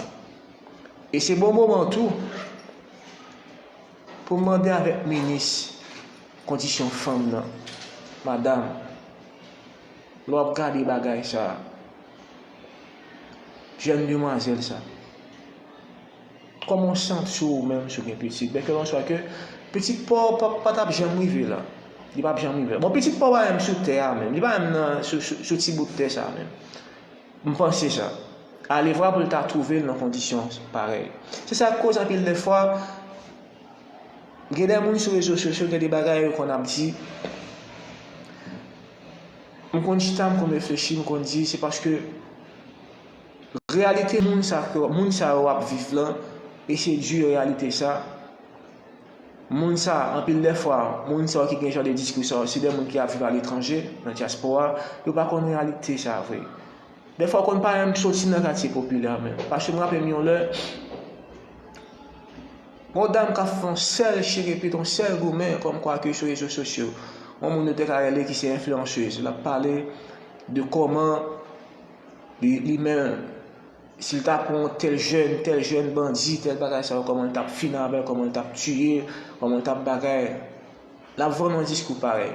E se bon moman tou pou m mande avèk minis kondisyon fanm nan, madam, lè w ap gade bagay sa, jèn demwazèl sa, kòman w santi w menm si w gen pitit? Bèlkèlenswa ke pitit pa w pa, pa t ap janm rive la. Li p ap janm rive la. Bon, pitit pa w pa menm sou tè a menm. Li pa menm nan, sou, sou, sou ti bout tè sa menm. M panse sa. Alevwa pou l ta twouve l nan kondisyon parèy. Se sa k koz anpil de fwa, gen de moun sou rezo sosyo, gen de bagay yo konn ap di. M konn chita, m konn reflechi, m konn di, se paske reyalite moun sa, moun sa yo ap viv lan, e se di reyalite sa, Moun sa, anpil de fwa, moun sa yo ki gen jan de diskou sa yo, se de moun ki ap viv aletranje, nan dyaspora, yo pa konn reyalite sa vre. De fwa, w konn pa menm soti nan katye popilè menm. Paske m raple m yon lè, yon dam k ap fè yon sèl chirepit, yon sèl goumen, kòmkwa ke sou rezo sosyo, yon moun nou te ka rele ki se enfliyansez, l ap pale de kòman li, li menm, si l ta pran tèl jèn, tèl jèn bandi, tèl bagay sa yo, kòman l t ap fini avè l, kòman l t ap tiye, kòman l t ap bagay. L ap vann yon diskou parèy.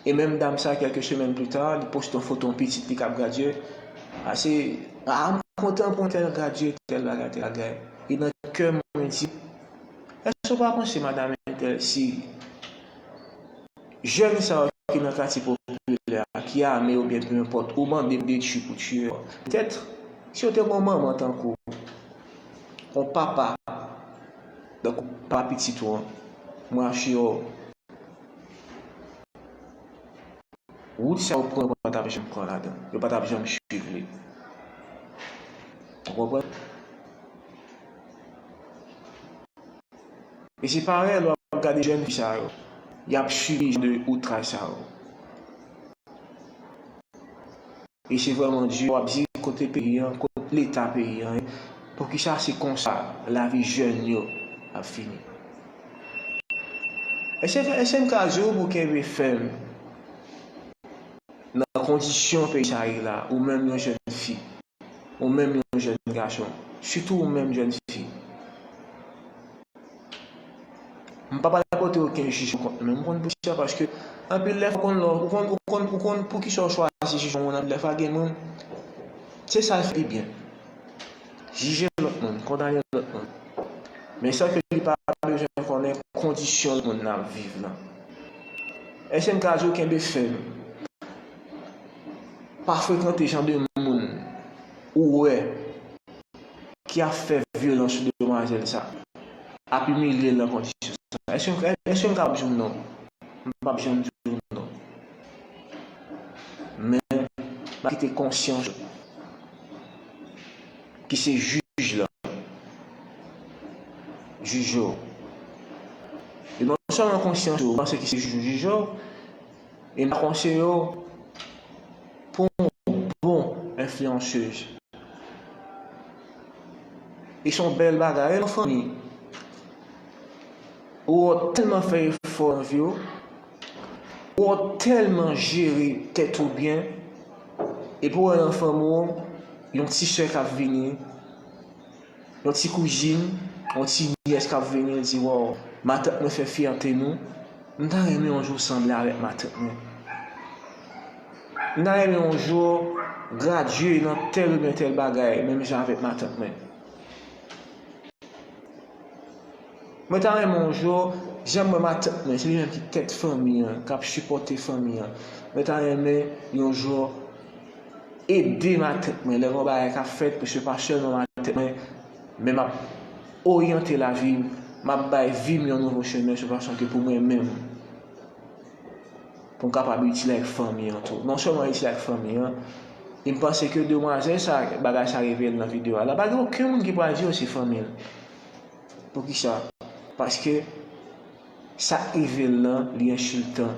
E menm dam sa, kèlke semèn pita, li poste yon foto yon pitit li k ap gradye. A se, a, m kontan pou tèl gradye, tèl bagay, tèl bagay. E nan kè m, mwen di, èske w pa panse, madanm entèl, si jèn sa yo ki nan katye popilè a, ki ame oubyen pe enpòt, ou mande detwi pou tiye yo? Petèt, si yo te gen yon manman tankou w, yon papa, tankou papa pitit ou an, mwen asire w, wout sa yo pran, yo pa t ap janm pran ladan. Yo pa t ap janm swiv li. Ou konprann? E se parèy lè w ap gade jèn fi sa yo. Y ap sibi jan de outraj sa yo. E se vrèman di, w ap di kote peyi an, kote leta peyi an ye. Poukisa se konsa lavi jèn yo ap fini? Èske, èske m ka di w pou kenbe fèm nan kondisyon peyi sa ye la, ou menm yon jèn fi, ou menm yon jèn gason, sitou ou menm jèn fi? M pa pral pote okenn jijman kont nou, men m konn poukisa, paske anpil lè, ou konn, ou konn, ou konn, ou konn poukisa w chwazi jije yon moun, anpil lè, fwa gen moun, se sa l fè pi byen. Jije lòt moun, kondane lòt moun. Men san ke li pa bezwen konnen kondisyon lòt moun nan ap viv lan. Èske m ka di w kenbe fèm? Pa frekante jan de moun ou wè ki ap fè vyolans sou demwazèl sa, ap imilye l nan kondisyon sa. Èske, èske m ka di w non? M p ap janm di w non. Men, m ap kite konsyans ou, ki se jij la, jije w. E non sèlman konsyans ou, panse ki se jij ou jije w, e m ap konseye w pou yon bon enfliyansez. E se yon bèl bagay, nan fanmi. Ou tèlman fè efò nan vi w, ou tèlman jere tèt ou byen, epi w wè nan fanmi w, yon ti sè k ap vini, yon ti kouzin, yon ti nyès k ap vini, di, waw, matant mwen fè fyète nou. M ta renmen yon jou sanble avèk matant mwen. M ta renmen yon jou gradye nan tèl oubyen tèl bagay, menm jan avèk matant mwen. Mwen ta renmen yon jou, jan m wè matant mwen, se li menm ki tèt fanmi an, k ap sipòte fanmi an. Mwen ta renmen yon jou ede matant mwen, lè gen yon bagay k ap fèt, paske se pa sèlman matant mwen, men m ap oryante lavi m, m ap bay vi m yon nouvo chemen, se yon fason ke pou mwen menm, pou m kapab itil ak fanmi an tou. Non sèlman itil ak fanmi an, e m panse ke demwazèl sa, bagay sa rive l nan videyo a la, pa gen okenn moun ki pral di yo se fanmi l. Poukisa? Paske sa k rive l lan, li ensiltan.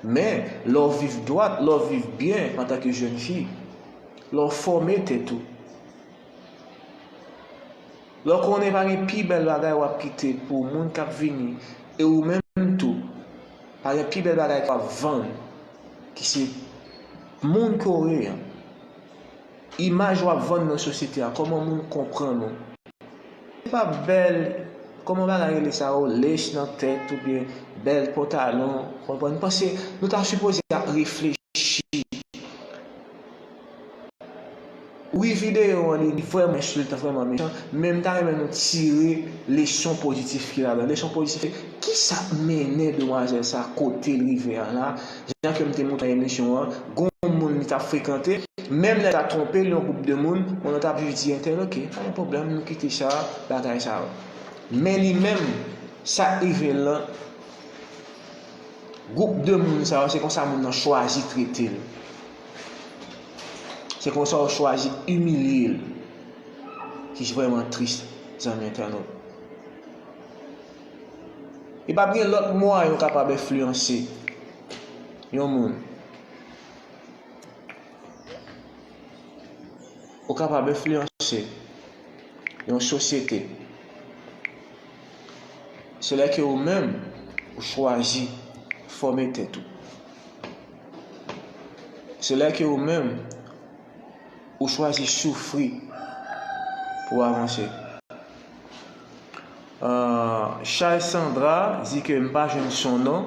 Men, lè w viv dwat, lè w viv byen antanke jèn fi, lè w fòme tèt ou, lè w konnen pa gen pi bèl bagay w ap kite pou moun k ap vini, e ou menm tou, pa gen pi bèl bagay ke w ap vann, ki se moun ke w ye an. Imaj w ap vann nan sosyete a, kòman moun konprann ou. Se pa bèl, kòman bagay rele sa yo, lech nan tèt oubyen bèl pantalon, konprann? M panse nou ta sipoze ap reflechi. Wi, videyo an, li, li vrèman ensiltan, vrèman mechan, men m ta renmen nou tire leson pozitif ki ladan. Leson pozitif, kisa k mennen demwazèl sa kote l rive a la? Jan ke m te montre nan emisyon an, gon moun li t ap frekante, menm lè l ta twonpe l, yon gwoup de moun, moun nan t ap jis di entèl, oke, pa gen pwoblèm, nou kite sa, bagay sa yo. Men li menm, sa k rive l lan, gwoup de moun sa yo, se konsa moun nan chwazi trete l. Se konsa yo chwazi imilye l. Ki vrèman tris, zanmi entènot. E p ap gen lòt mwayen ou kapab enfliyanse yon moun. Ou kapab enfliyanse yon sosyete. Se lè ke ou menm, ou chwazi fòme tèt ou. Se lè ke ou menm, ou chwazi soufri pou w avanse. Euh, Charles Sandra di ke m pa jwenn son non.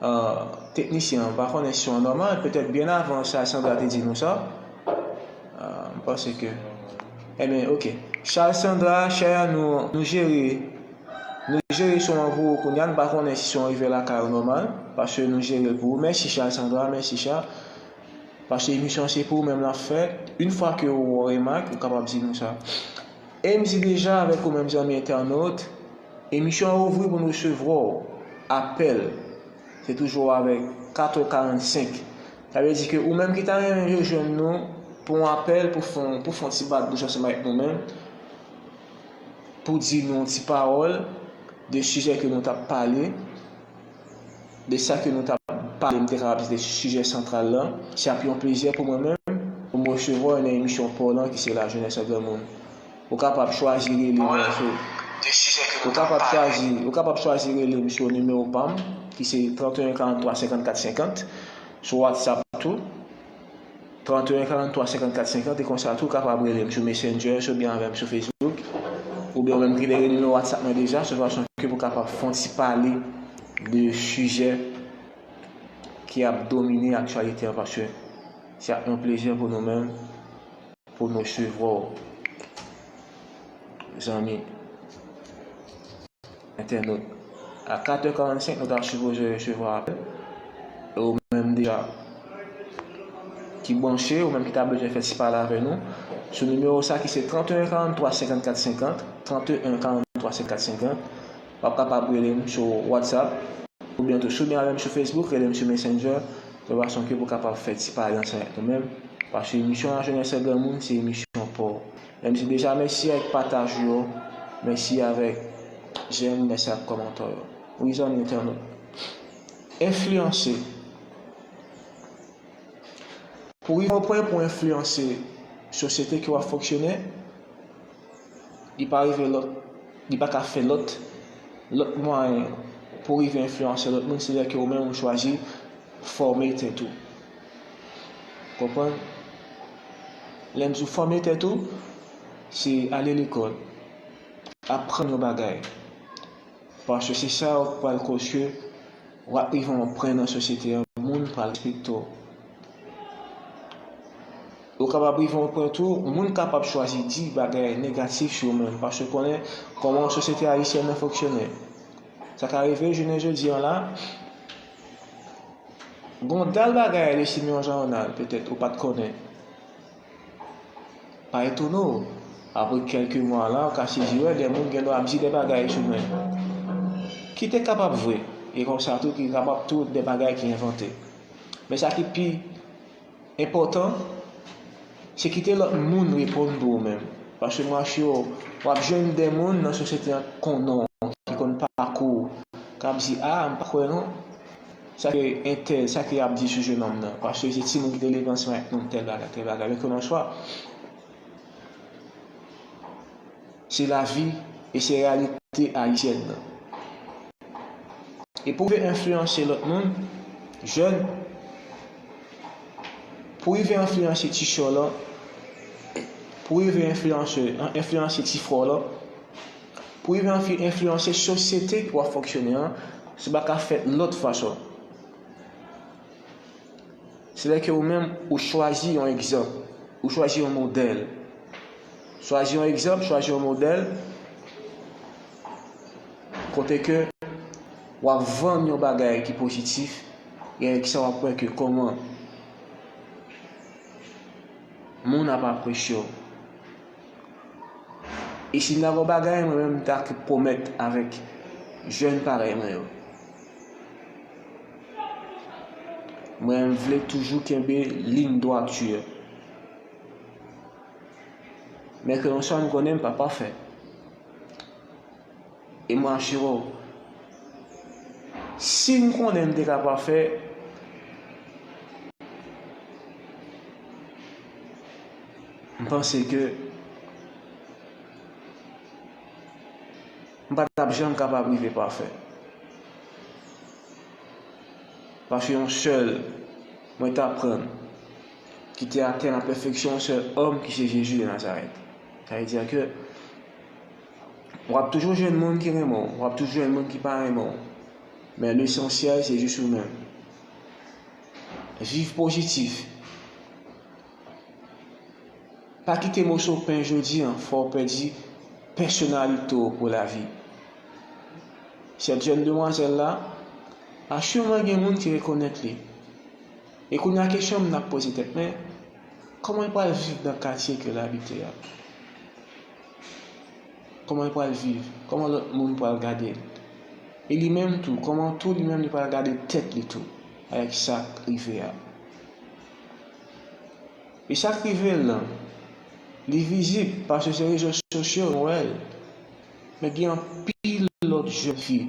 Euh, teknisyen an, m pa konnen si son an nòmal. Petèt byen avan Charles Sandra te di nou sa. Euh, m panse ke. Ebyen, ok. Charles Sandra, chè a nou, nou jere, nou jere son an pou ou kounye a. Nou pa konnen si son an rive lakay ou nòmal. Paske nou jere l pou ou. Mèsi Charles Sandra, mèsi Charles. Paske emisyon an se pou ou menm l ap fèt. Yon fwa ke ou remak, ou kapab di nou sa. E m di deja avèk ou menm zanmi entènot, emisyon an ouvri pou n resevwa w apèl. Se toujou avèk kat è karannsenk. Sa vle di ke ou menm ki ta renmen jwenn nou pou yon apèl, pou fè, pou fè yon ti bat bouch ansanm avèk nou menm, pou di nou yon ti pawòl de sijè ke nou t ap pale, de sa ke nou t ap pale, m te kapab di de sijè santral la. Se ap yon plezi pou mwen menm pou m resevwa w nan emisyon pa w lan ki se La Jeunesse Granmoun. Ou kapab chwazi rele m sou, ou kapab chwazi, ou kapab chwazi rele m sou nimewo pa m, ki se trant e en karant twa senkant kat senkant, sou WhatsApp tou. Trant e en karant twa senkant kat senkant, e konsa tou, ou kapab rele m sou Messenger, oubyen avè m sou Facebook, oubyen ou menm ki te gen nimewo WhatsApp mwen deja, se fason ke pou kapab fè yon ti pale de sijè ki ap domine aktyalite an, paske se ap yon plezi pou nou menm, pou nou resevwa w, zanmi entènot. A kat è karannsenk, nou ta sipoze resevwa apèl. E ou menm deja ki branche, ou menm ki ta bezwen fè ti pale avè nou, sou nimewo sa ki se trant e en karant twa senkant kat senkant, trant e en karant twa senkant kat senkant, w ap kapab rele m sou WhatsApp, oubyen tou, si w byen avè m sou Facebook, rele m sou Messenger, de fason ke pou kapab fè ti pale ansanm avèk nou menm. Paske emisyon La Jeunesse Granmoun, se emisyon pa w. Menm si deja mèsi avèk pataj ou yo, mèsi avèk j'aime, mèsi avèk kòmantè w yo. Wi, zanmi entènot. Enfliyanse. Pou rive yon pwen pou enfliyanse sosyete ke w ap fonksyone, li pa rive lòt, li pa ka fè lòt, lòt mwayen pou rive enfliyanse lòt moun, se lè ke ou menm ou chwazi fòme tèt ou. Konprann? Lè m di w fòme tèt ou, se ale lekòl, aprann yon bagay. Paske se sa w pral koz ke w ap rive yon pwen nan sosyete an, moun pral respekte w. Ou kapab rive yon pwen tou, moun kapab chwazi di bagay negatif sou ou menm, paske konnen kòman sosyete ayisyèn nan fonksyone. Sa ka rive jounen jodi an la, gon dal bagay de Simeon Jean Ronald, petèt ou pa t konnen. Pa etone w, apre kèlke mwa la, ou ka sezi wè de moun gen dwa ap di de bagay sou mwen. Ki te kapab vre, e konsa tou ki kapab tou de bagay ki envante. Men sa ki pi enpòtan, se kite lòt moun reponn pou ou menm. Paske m asire w, w ap jwenn de moun nan sosyete an ki konn non w, ki konn pakou w, k ap di, a, m pa kwè non. Sa ke entèl, sa ke y ap di sou jenòm nan. Paske se timoun ki te leve ansanm avèk nou, tèl bagay, tèl bagay. Men ke non swa, se lavi e se reyalite ayisyèn nan. E pou rive enfliyanse lòt moun, jèn, pou rive enfliyanse ti sè w lan, pou rive enfliyanse, enfliyanse ti frè w lan, pou rive enfli-, enfliyanse sosyete ke w ap fonksyone an, se pa ka fèt lòt fason. Se lè ke ou menm ou chwazi yon egzanp, ou chwazi yon modèl. Chwazi yon egzanp, chwazi yon modèl, kote ke w ap vann yon bagay ki pozitif, e avèk sa w ap wè ke kòman moun ap apresye w. E si m ta gen yon bagay, mwen menm m ta pwomèt avèk jèn parèy mwen yo. Mwen m vle toujou kenbe liy dwati an. Men ke yon sa m konnen m pa pafè. E mwen asire w, Si m konnen m te ka pafè, m panse ke m pa t ap janm kapab rive pafè. Paske yon sèl mwen t aprann ki te atenn a pèfeksyon yon sèl òm ki se Jezi de Nazarèt. Sa vle di ke w ap toujou jwenn moun ki renmen w, w ap toujou jwenn moun ki pa renmen w. Men lesansyèl se jis ou menm. Viv pozitif. Pa kite moso pen jodi a fè w pèdi pèsonalite w pou lavi. Sèt jèn demwazèl la, asirman gen moun ki rekonèt li. E kounye a kesyon m t ap poze tèt mwen, kòman l pral viv nan katye ke l abite a? Kòman l pral viv? Kòman lòt moun pral gade l? E li menm tou, kòman tou li menm li pral gade tèt li tou avèk sa k rive a? E sa k rive l lan, li vizib paske se rezo sosyo nou wè l. Men gen anpil lòt jèn fi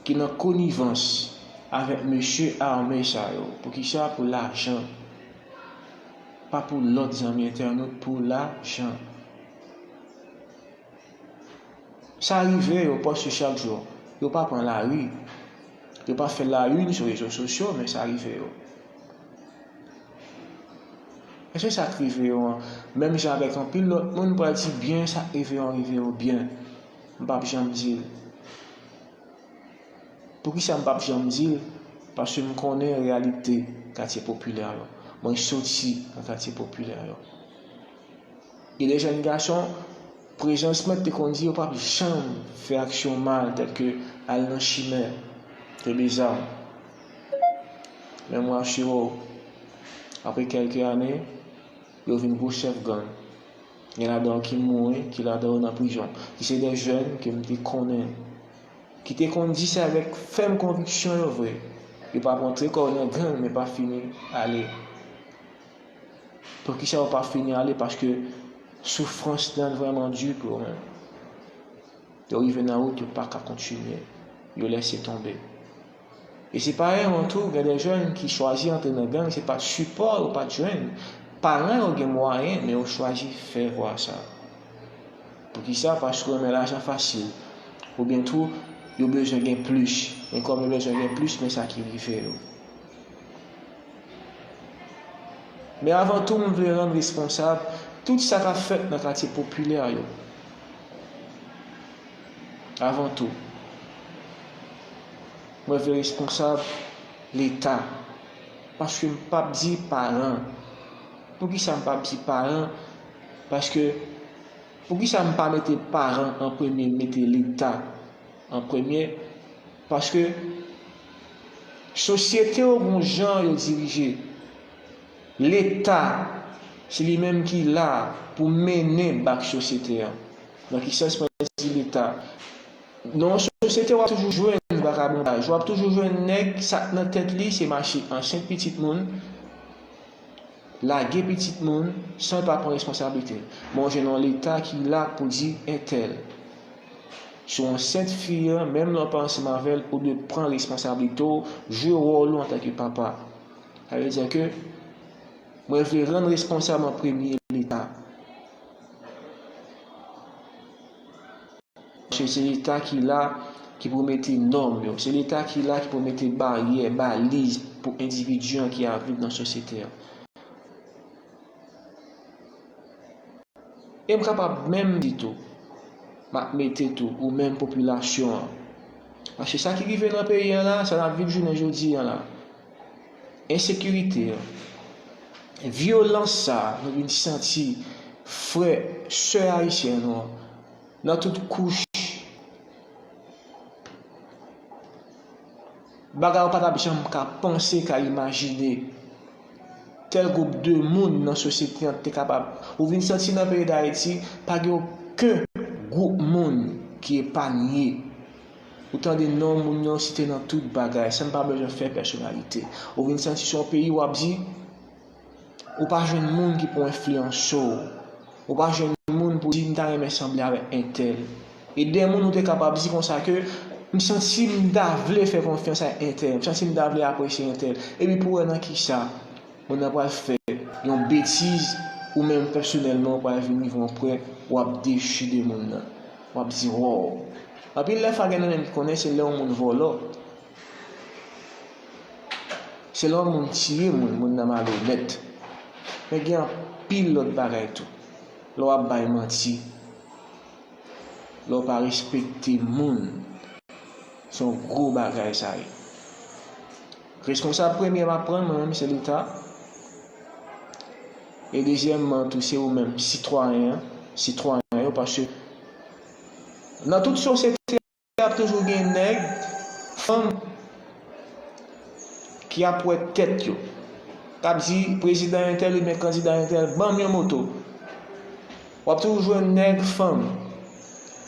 ki nan konivans avèk mesye ame sa yo. Poukisa? Pou lajan. Pa pou lòt zanmi entènot, pou lajan. Sa rive yo, paske chak jou, yo pa pran lari. Yo pa fè la une sou rezo sosyo, men sa rive yo. Èske sa k rive yo an, menm jan avèk anpil lòt moun, pral di byen sa k rive yo an rive yo byen? M p ap janm di l. Poukisa m p ap janm di l? Paske m konnen reyalite katye popilè yo. Mwen soti nan katye popilè yo. Gen de jèn gason, prezans mwen te konn di yo p ap janm fè aksyon mal, tèlke al nan chimè, kenbe zam. Men mwen asire w, apre kèlke ane, yo vin gwo chèf gang. Gen ladan yo ki mouri, ki ladan yo nan prizon. Ki se de jèn ke m te konnen, ki te konn di sa avèk fèm konviksyon yo vre. Yo p ap rantre kò yo nan gang, men pa fini ale. Poukisa yo pa fini ale? Paske soufrans lan vrèman di pou yo menm. Yo rive nan wout, yo pa ka kontinye. Yo lèse tonbe. E se parèyman tou, gen de jèn ki chwazi antre nan gang, se pa t sipò yo pa t jwenn. Paran yo gen mwayen, men yo chwazi fè vwa sa. Poukisa? Paske yo renmen lajan fasil. Oubyen tou, yo bezwen gen plis. Men kòm yo bezwen gen plis, men sa ki rive yo. Men avan tou, m vle rann responsab tout sa k ap fèt nan katye popilè yo. Avan tou, mwen vle responsab Leta. Paske m p ap di paran. Poukisa m p ap di paran? Paske, poukisa m pa mete paran an premye, m mete Leta an premye? Paske sosyete yo gon jan yo dirije. Leta, se li menm ki la pou mennen bak sosyete a. Nan ki sans mwen di Leta? Nan yon sosyete, w ap toujou jwenn vakabondaj, w ap toujou jwenn nèg, sa k nan tèt li, se mache ansent pitit moun, lage pitit moun, san l pa pran responsablite. Men w jwenn yon Leta ki la pou di entèl, si w ansent fi a, menm lè w pa ansanm avè l, ou dwe pran responsablite w, jwe wòl ou antanke papa. Sa vle di ke mwen vle rann responsab an premye Leta. Paske se Leta ki la, ki pou mete nòm yo. Se Leta ki la, ki pou mete baryè, baliz pou endividi an ki ap viv nan sosyete a. E m kapab menm di tou, m ap mete tou, ou menm popilasyon an. Paske sa ki rive nan peyi an la, sa n ap viv jounen jodi an la. Ensekirite an, vyolans sa a, nou vin santi frè, sè ayisyen nou an, nan tout kouch. Bagay ou pa t ap janm ka panse, ka imajine. Tèl gwoup de moun nan sosyete an te kapab. Ou vin santi nan peyi Dayiti, pa gen okenn gwoup moun ki epanye. Ou tande non moun yo site nan tout bagay, san n pa bezwen fè pèsonalite. Ou vin santi se yon peyi w ap di, ou pa jwenn moun ki pou enfliyanse w. Ou pa jwenn moun pou di, "M ta renmen sanble avèk entèl." E de moun ou te kapab di konsa ke, M santi m ta vle fè konfyans a entèl, m santi m ta vle apresye entèl. Epi pou wè nan kisa moun nan pral fè yon betiz, ou menm pèsonèlman ou pral vin rive yon pwen w ap dechi de moun nan. W ap di, wow. Anpil lè fwa gen nan menm ki konnen se lè yon moun vòlò. Se lè yon moun tiye moun, moun nan malonèt. Men gen anpil lòt bagay tou. Lè w ap bay manti, lè w pa respekte moun, se yon gwo bagay sa ye. Responsab premye m ap pran mwen menm se Leta. E dezyèmman tou se ou menm sitwayen an, sitwayen yo, paske nan tout sosyete ap toujou gen nèg, fanm ki ap wè tèt yo, k ap di prezidan entèl oubyen kandida entèl ban m yon moto. W ap toujou jwenn nèg, fanm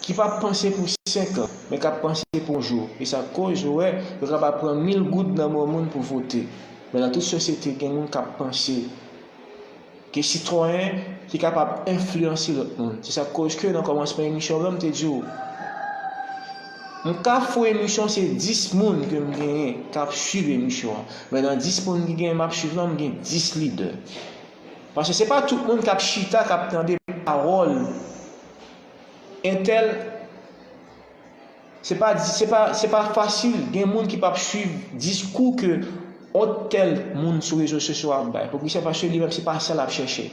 ki p ap panse pou senk an, men k ap panse pou yon jou. E sa k koz ou wè yo kapab pran mil goud nan men yon moun pou vote. Men nan tout sosyete gen moun k ap panse, gen sitwayen ki kapab enfliyanse lòt moun. Se sa k koz ke nan kòmansman emisyon an m te di w, m ka fè emisyon se dis moun ke m genyen k ap swiv emisyon an. Men nan dis moun ki genyen m ap swiv lan, m gen dis lidè. Paske se pa tout moun k ap chita, k ap tande pawòl entèl. Se pa, se pa, se pa fasil. Gen moun ki p ap swiv diskou ke yon tèl moun sou rezo sosyo ap bay. Poukisa? Paske li menm se pa sa l ap chèche.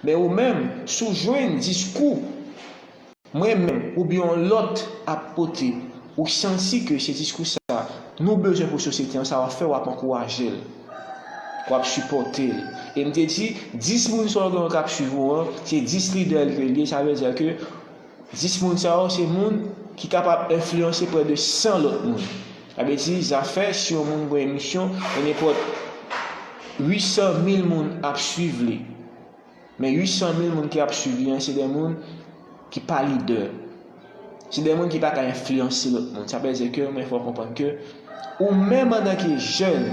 Men ou menm, si w jwenn diskou mwen menm oubyen yon lòt ap pote, ou santi ke se diskou sa nou bezwen pou sosyete an, sa w ap fè, w ap ankouraje l. W ap sipòte l. E m te di, dis moun sa w gen k ap swiv ou an, se dis lidè l ke l ye, sa vle di ke dis moun sa yo se moun ki kapab enfliyanse prè de san lòt moun. Sa vle di, zafè si yon moun gen emisyon, e nenpòt uit san mil moun ap swiv li. Men uit san mil moun ki ap swiv li an, se de moun ki pa lidè. Se de moun ki pa ka enfliyanse lòt moun. Sa vle di ke, men fò w konprann ke ou menm antanke jèn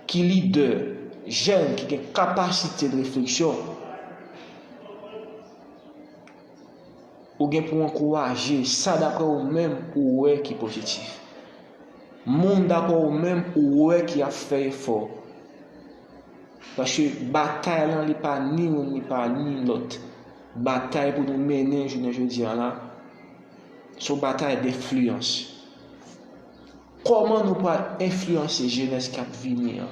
ki lidè, jèn ki gen kapasite de refleksyon, ou gen pou w ankouraje sa daprè ou menm ou wè ki pozitif. Moun daprè ou menm ou wè ki ap fè efò. Paske batay lan li pa ni youn, li pa ni lòt. Batay pou nou mennen jounen jodi a la, se yon batay denfliyans. Kòman nou pral enfliyanse jenès k ap vini an?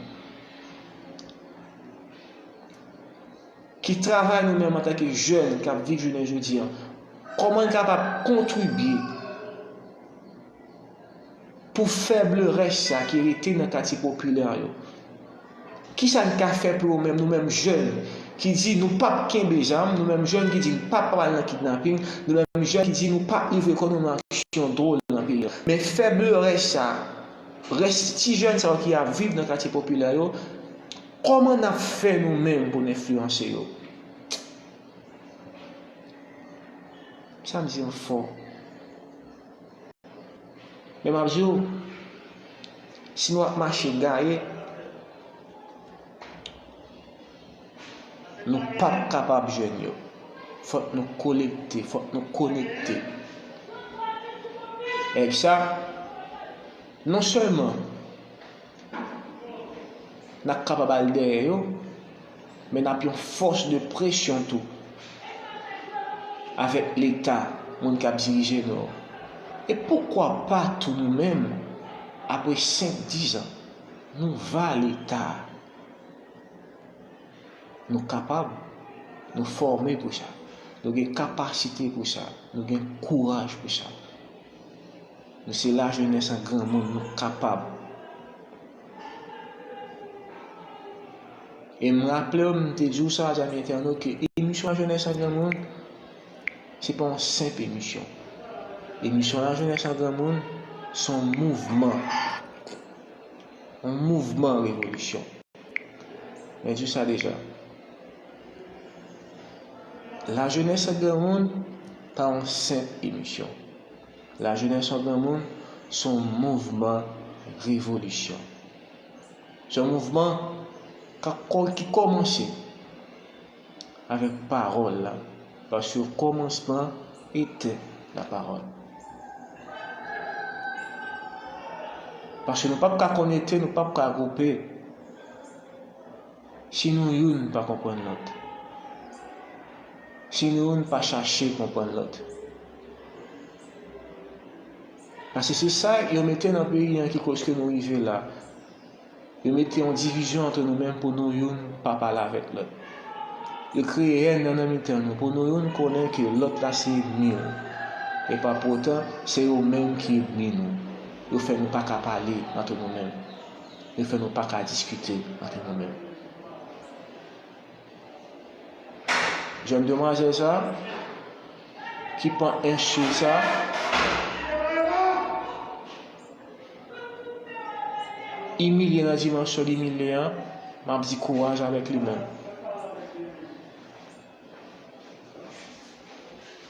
Ki travay nou menm antanke jèn k ap viv jounen jodi a? Kòman n kapab kontribye pou fèb lerès sa ki rete nan katye popilè yo? Kisa n ka fè pou yo menm, nou menm jèn, ki di nou p ap kenbe zam, nou menm jèn ki di nou p ap al nan kidnaping, nou menm jèn ki di nou p ap livre kò nou nan aksyon dwòl nan peyi a? Men fèb lerès sa, rès ti jèn sa yo ki ap viv nan katye popilè yo, kòman n ap fè nou menm pou n enfliyanse yo? Sa m di an fò. Men m ap di w, si nou ap mache gaye, nou p ap kapab jwenn yo. Fòk nou kolekte, fòk nou konekte. Èk sa, non sèlman n ap kapab al dèyè yo, men n ap yon fòs de presyon tou avèk Leta, moun k ap dirije nou yo. E poukwa pa tou nou menm, apre senk, diz an, nou va Leta? Nou kapab, nou fòme pou sa, nou gen kapasite pou sa, nou gen kouraj pou sa. Nou se lajenès an granmoun, nou kapab. E m raple w, m te di w sa, zanmi entènot, ke emisyon lajenès an granmoun, se pa yon senp emisyon. Emisyon lajenès an granmoun, se yon mouvman. Yon mouvman revolisyon. Mwen di w sa deja. Lajenès an granmoun pa yon senp emisyon. Lajenès an granmoun se yon mouvman revolisyon. Se yon mouvman k ap kò-, ki kòmanse avèk pawòl la, paske kòmansman etè la pawòl. Paske nou p ap ka konekte, nou p ap ka gwoupe si nou youn pa konprann lòt. Si nou youn pa chache konprann lòt. Paske se sa yo mete nan peyi an ki koz ke nou rive la. Yo mete yon divizyon ant nou menm pou nou youn pa pale avèk lòt. Yo kreye hèn nan, nan mitan nou pou nou youn konnen ke lòt la se ènmi w. E pa poutan, se yo menm ki ènmi nou. Yo fè nou pa ka pale ant nou menm. Yo fè nou pa ka diskite ant nou menm. Jèn demwazèl sa, ki pran enchi sa, imilye nan dimansyon l imilye an, m ap di kouraj avèk li menm.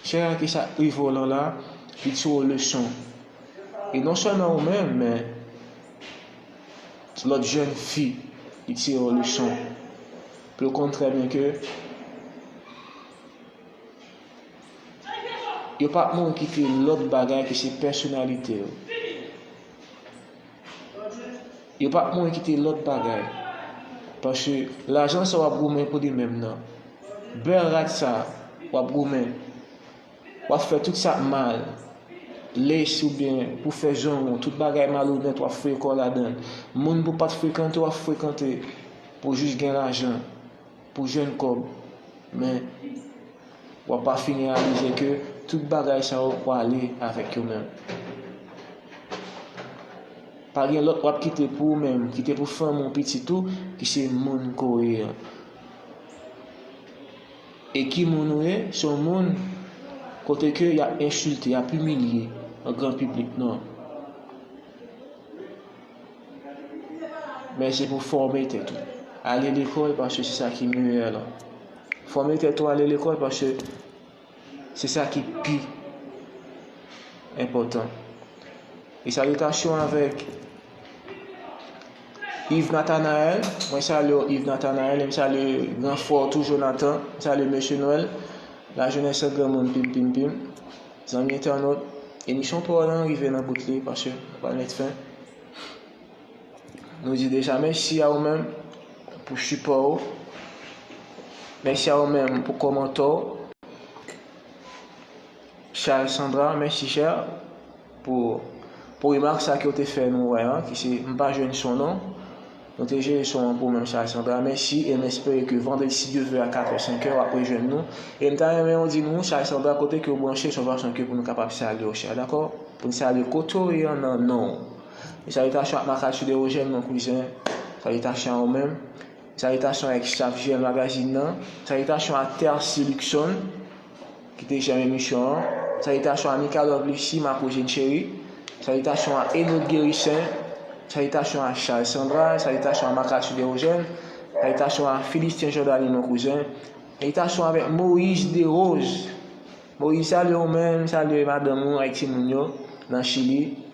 Chè a, ke sa k rive w lan la, li tire w leson. E non sèlman ou menm, men lòt jèn fi, li tire w leson. Pou yo konn trè byen ke yo p ap mouri kite lòt bagay ke se pèsonalite yo. Yo p ap mouri kite lòt bagay. Paske lajan sa w ap goumen pou li menm nan. Bèl rad sa w ap goumen. W ap fè tout sa k mal. Lace oubyen pou fè zong ou, tout bagay malonèt w ap foure kò w ladan l. Moun pou pa t frekante w ap frekante pou jis gen lajan, pou jwenn kòb. Men w ap pa fini reyalize ke tout bagay sa yo prale avèk yo menm. Pa gen lòt w ap kite pou ou menm, kite pou fanmi w, pitit ou, ki se moun ke w ye an. E ki moun ou ye? Se yon moun kote ke y ap ensilte, y ap imilye an gran piblik, non. Men se pou fòme tèt ou. Ale lekòl paske se sa ki meyè la. Fòme tèt ou, ale lekòl paske se sa ki pi enpòtan. E salitasyon avèk Yves Nathanaël. Mwen salye w, Yves Nathanaël, e m salye gran frè w tou, Jonathan. M salye Mesye Nwèl, lajenès an granmoun, pim, pim, pim. Zanmi entènot, emisyon pa w lan rive nan bout li, paske nou pral met fen. Nou di deja mèsi a ou menm pou sipò w. Mèsi a ou menm pou kòmantè w. Charles Sandra, mèsi chè pou, pou remak sa ke w te fè nou wè an, ki se, m pa jwenn son non. Nou te jere son an pou ou menm Charles Sandra. Mèsi e m espere ke vandredi, si Dye vle, a katrè, senkè, w ap rejwenn nou. E m ta renmen w di nou, Charles Sandra, kote ke w branche, se yon fason ke pou nou kapab salye w chè, dakò? Pou n salye kote w ye an nan non w. E salitasyon ak Marc Arthur Desrogènes, mon kouzen. Salitasyon a ou menm. Salitasyon avèk staff J L Magazine nan. Salitasyon a Tercy Luckson, ki te janm emisyon an. Salitasyon a Mika Love Lucie, ma kouzin cheri. Salitasyon a Enod Guérissaint. Salitasyon a Charles Sandra. Salitasyon a Marc Arthur Desrogènes. Salitasyon a Philistin Jordany, mon kouzen. Salitasyon avèk Moïse Desroses. Moïse, salye ou menm, salye madanm ou ak timoun yo nan Chili.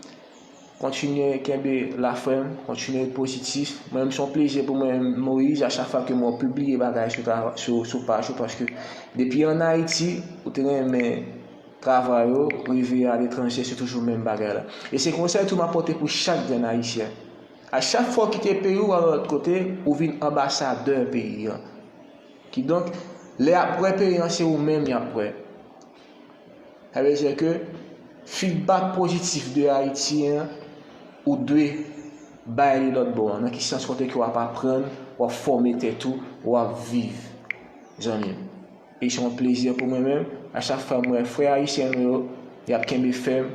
Kontinye kenbe la frè m, kontinye ret pozitif. Mwen menm, se yon plezi pou mwen, Moïse, a chak fwa ke mwen pibliye bagay sou, sou, sou paj ou, paske depi ann Ayiti, ou te renmen travay ou, rive aletranje, se toujou menm bagay la. E se konsèy tou m ap pote pou chak grenn Ayisyen. A chak fwa w kite peyi w, al lòt kote, ou vin anbasadè peyi an. Kidonk, lè y ap wè peyi an, se ou menm y ap wè. Sa vle di ke feedback pozitif de Ayiti an, ou dwe bay li lòt bò an. Nan ki sans? Kote ke w ap aprann, w ap fòme tèt ou, w ap viv, zanmi m. E se yon plezi pou mwen menm. A chak fwa m wè frè ayisyen nou yo, y ap kenbe fèm,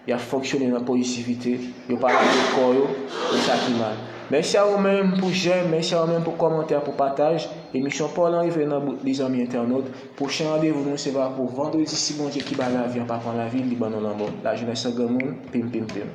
y ap fonksyone nan pozitivite, yo pa lage kò yo pou sa ki mal. Mèsi a ou menm pou jèm, mèsi a ou menm pou kòmantè, pou pataj. Emisyon pa w lan rive nan bout li, zanmi entènot. Pwochen randevou nou se va pou vandredi, si Bondye ki bay lavi an pa pran lavi, li ban nou lanmò. Lajenès an granmoun, pim, pim, pim.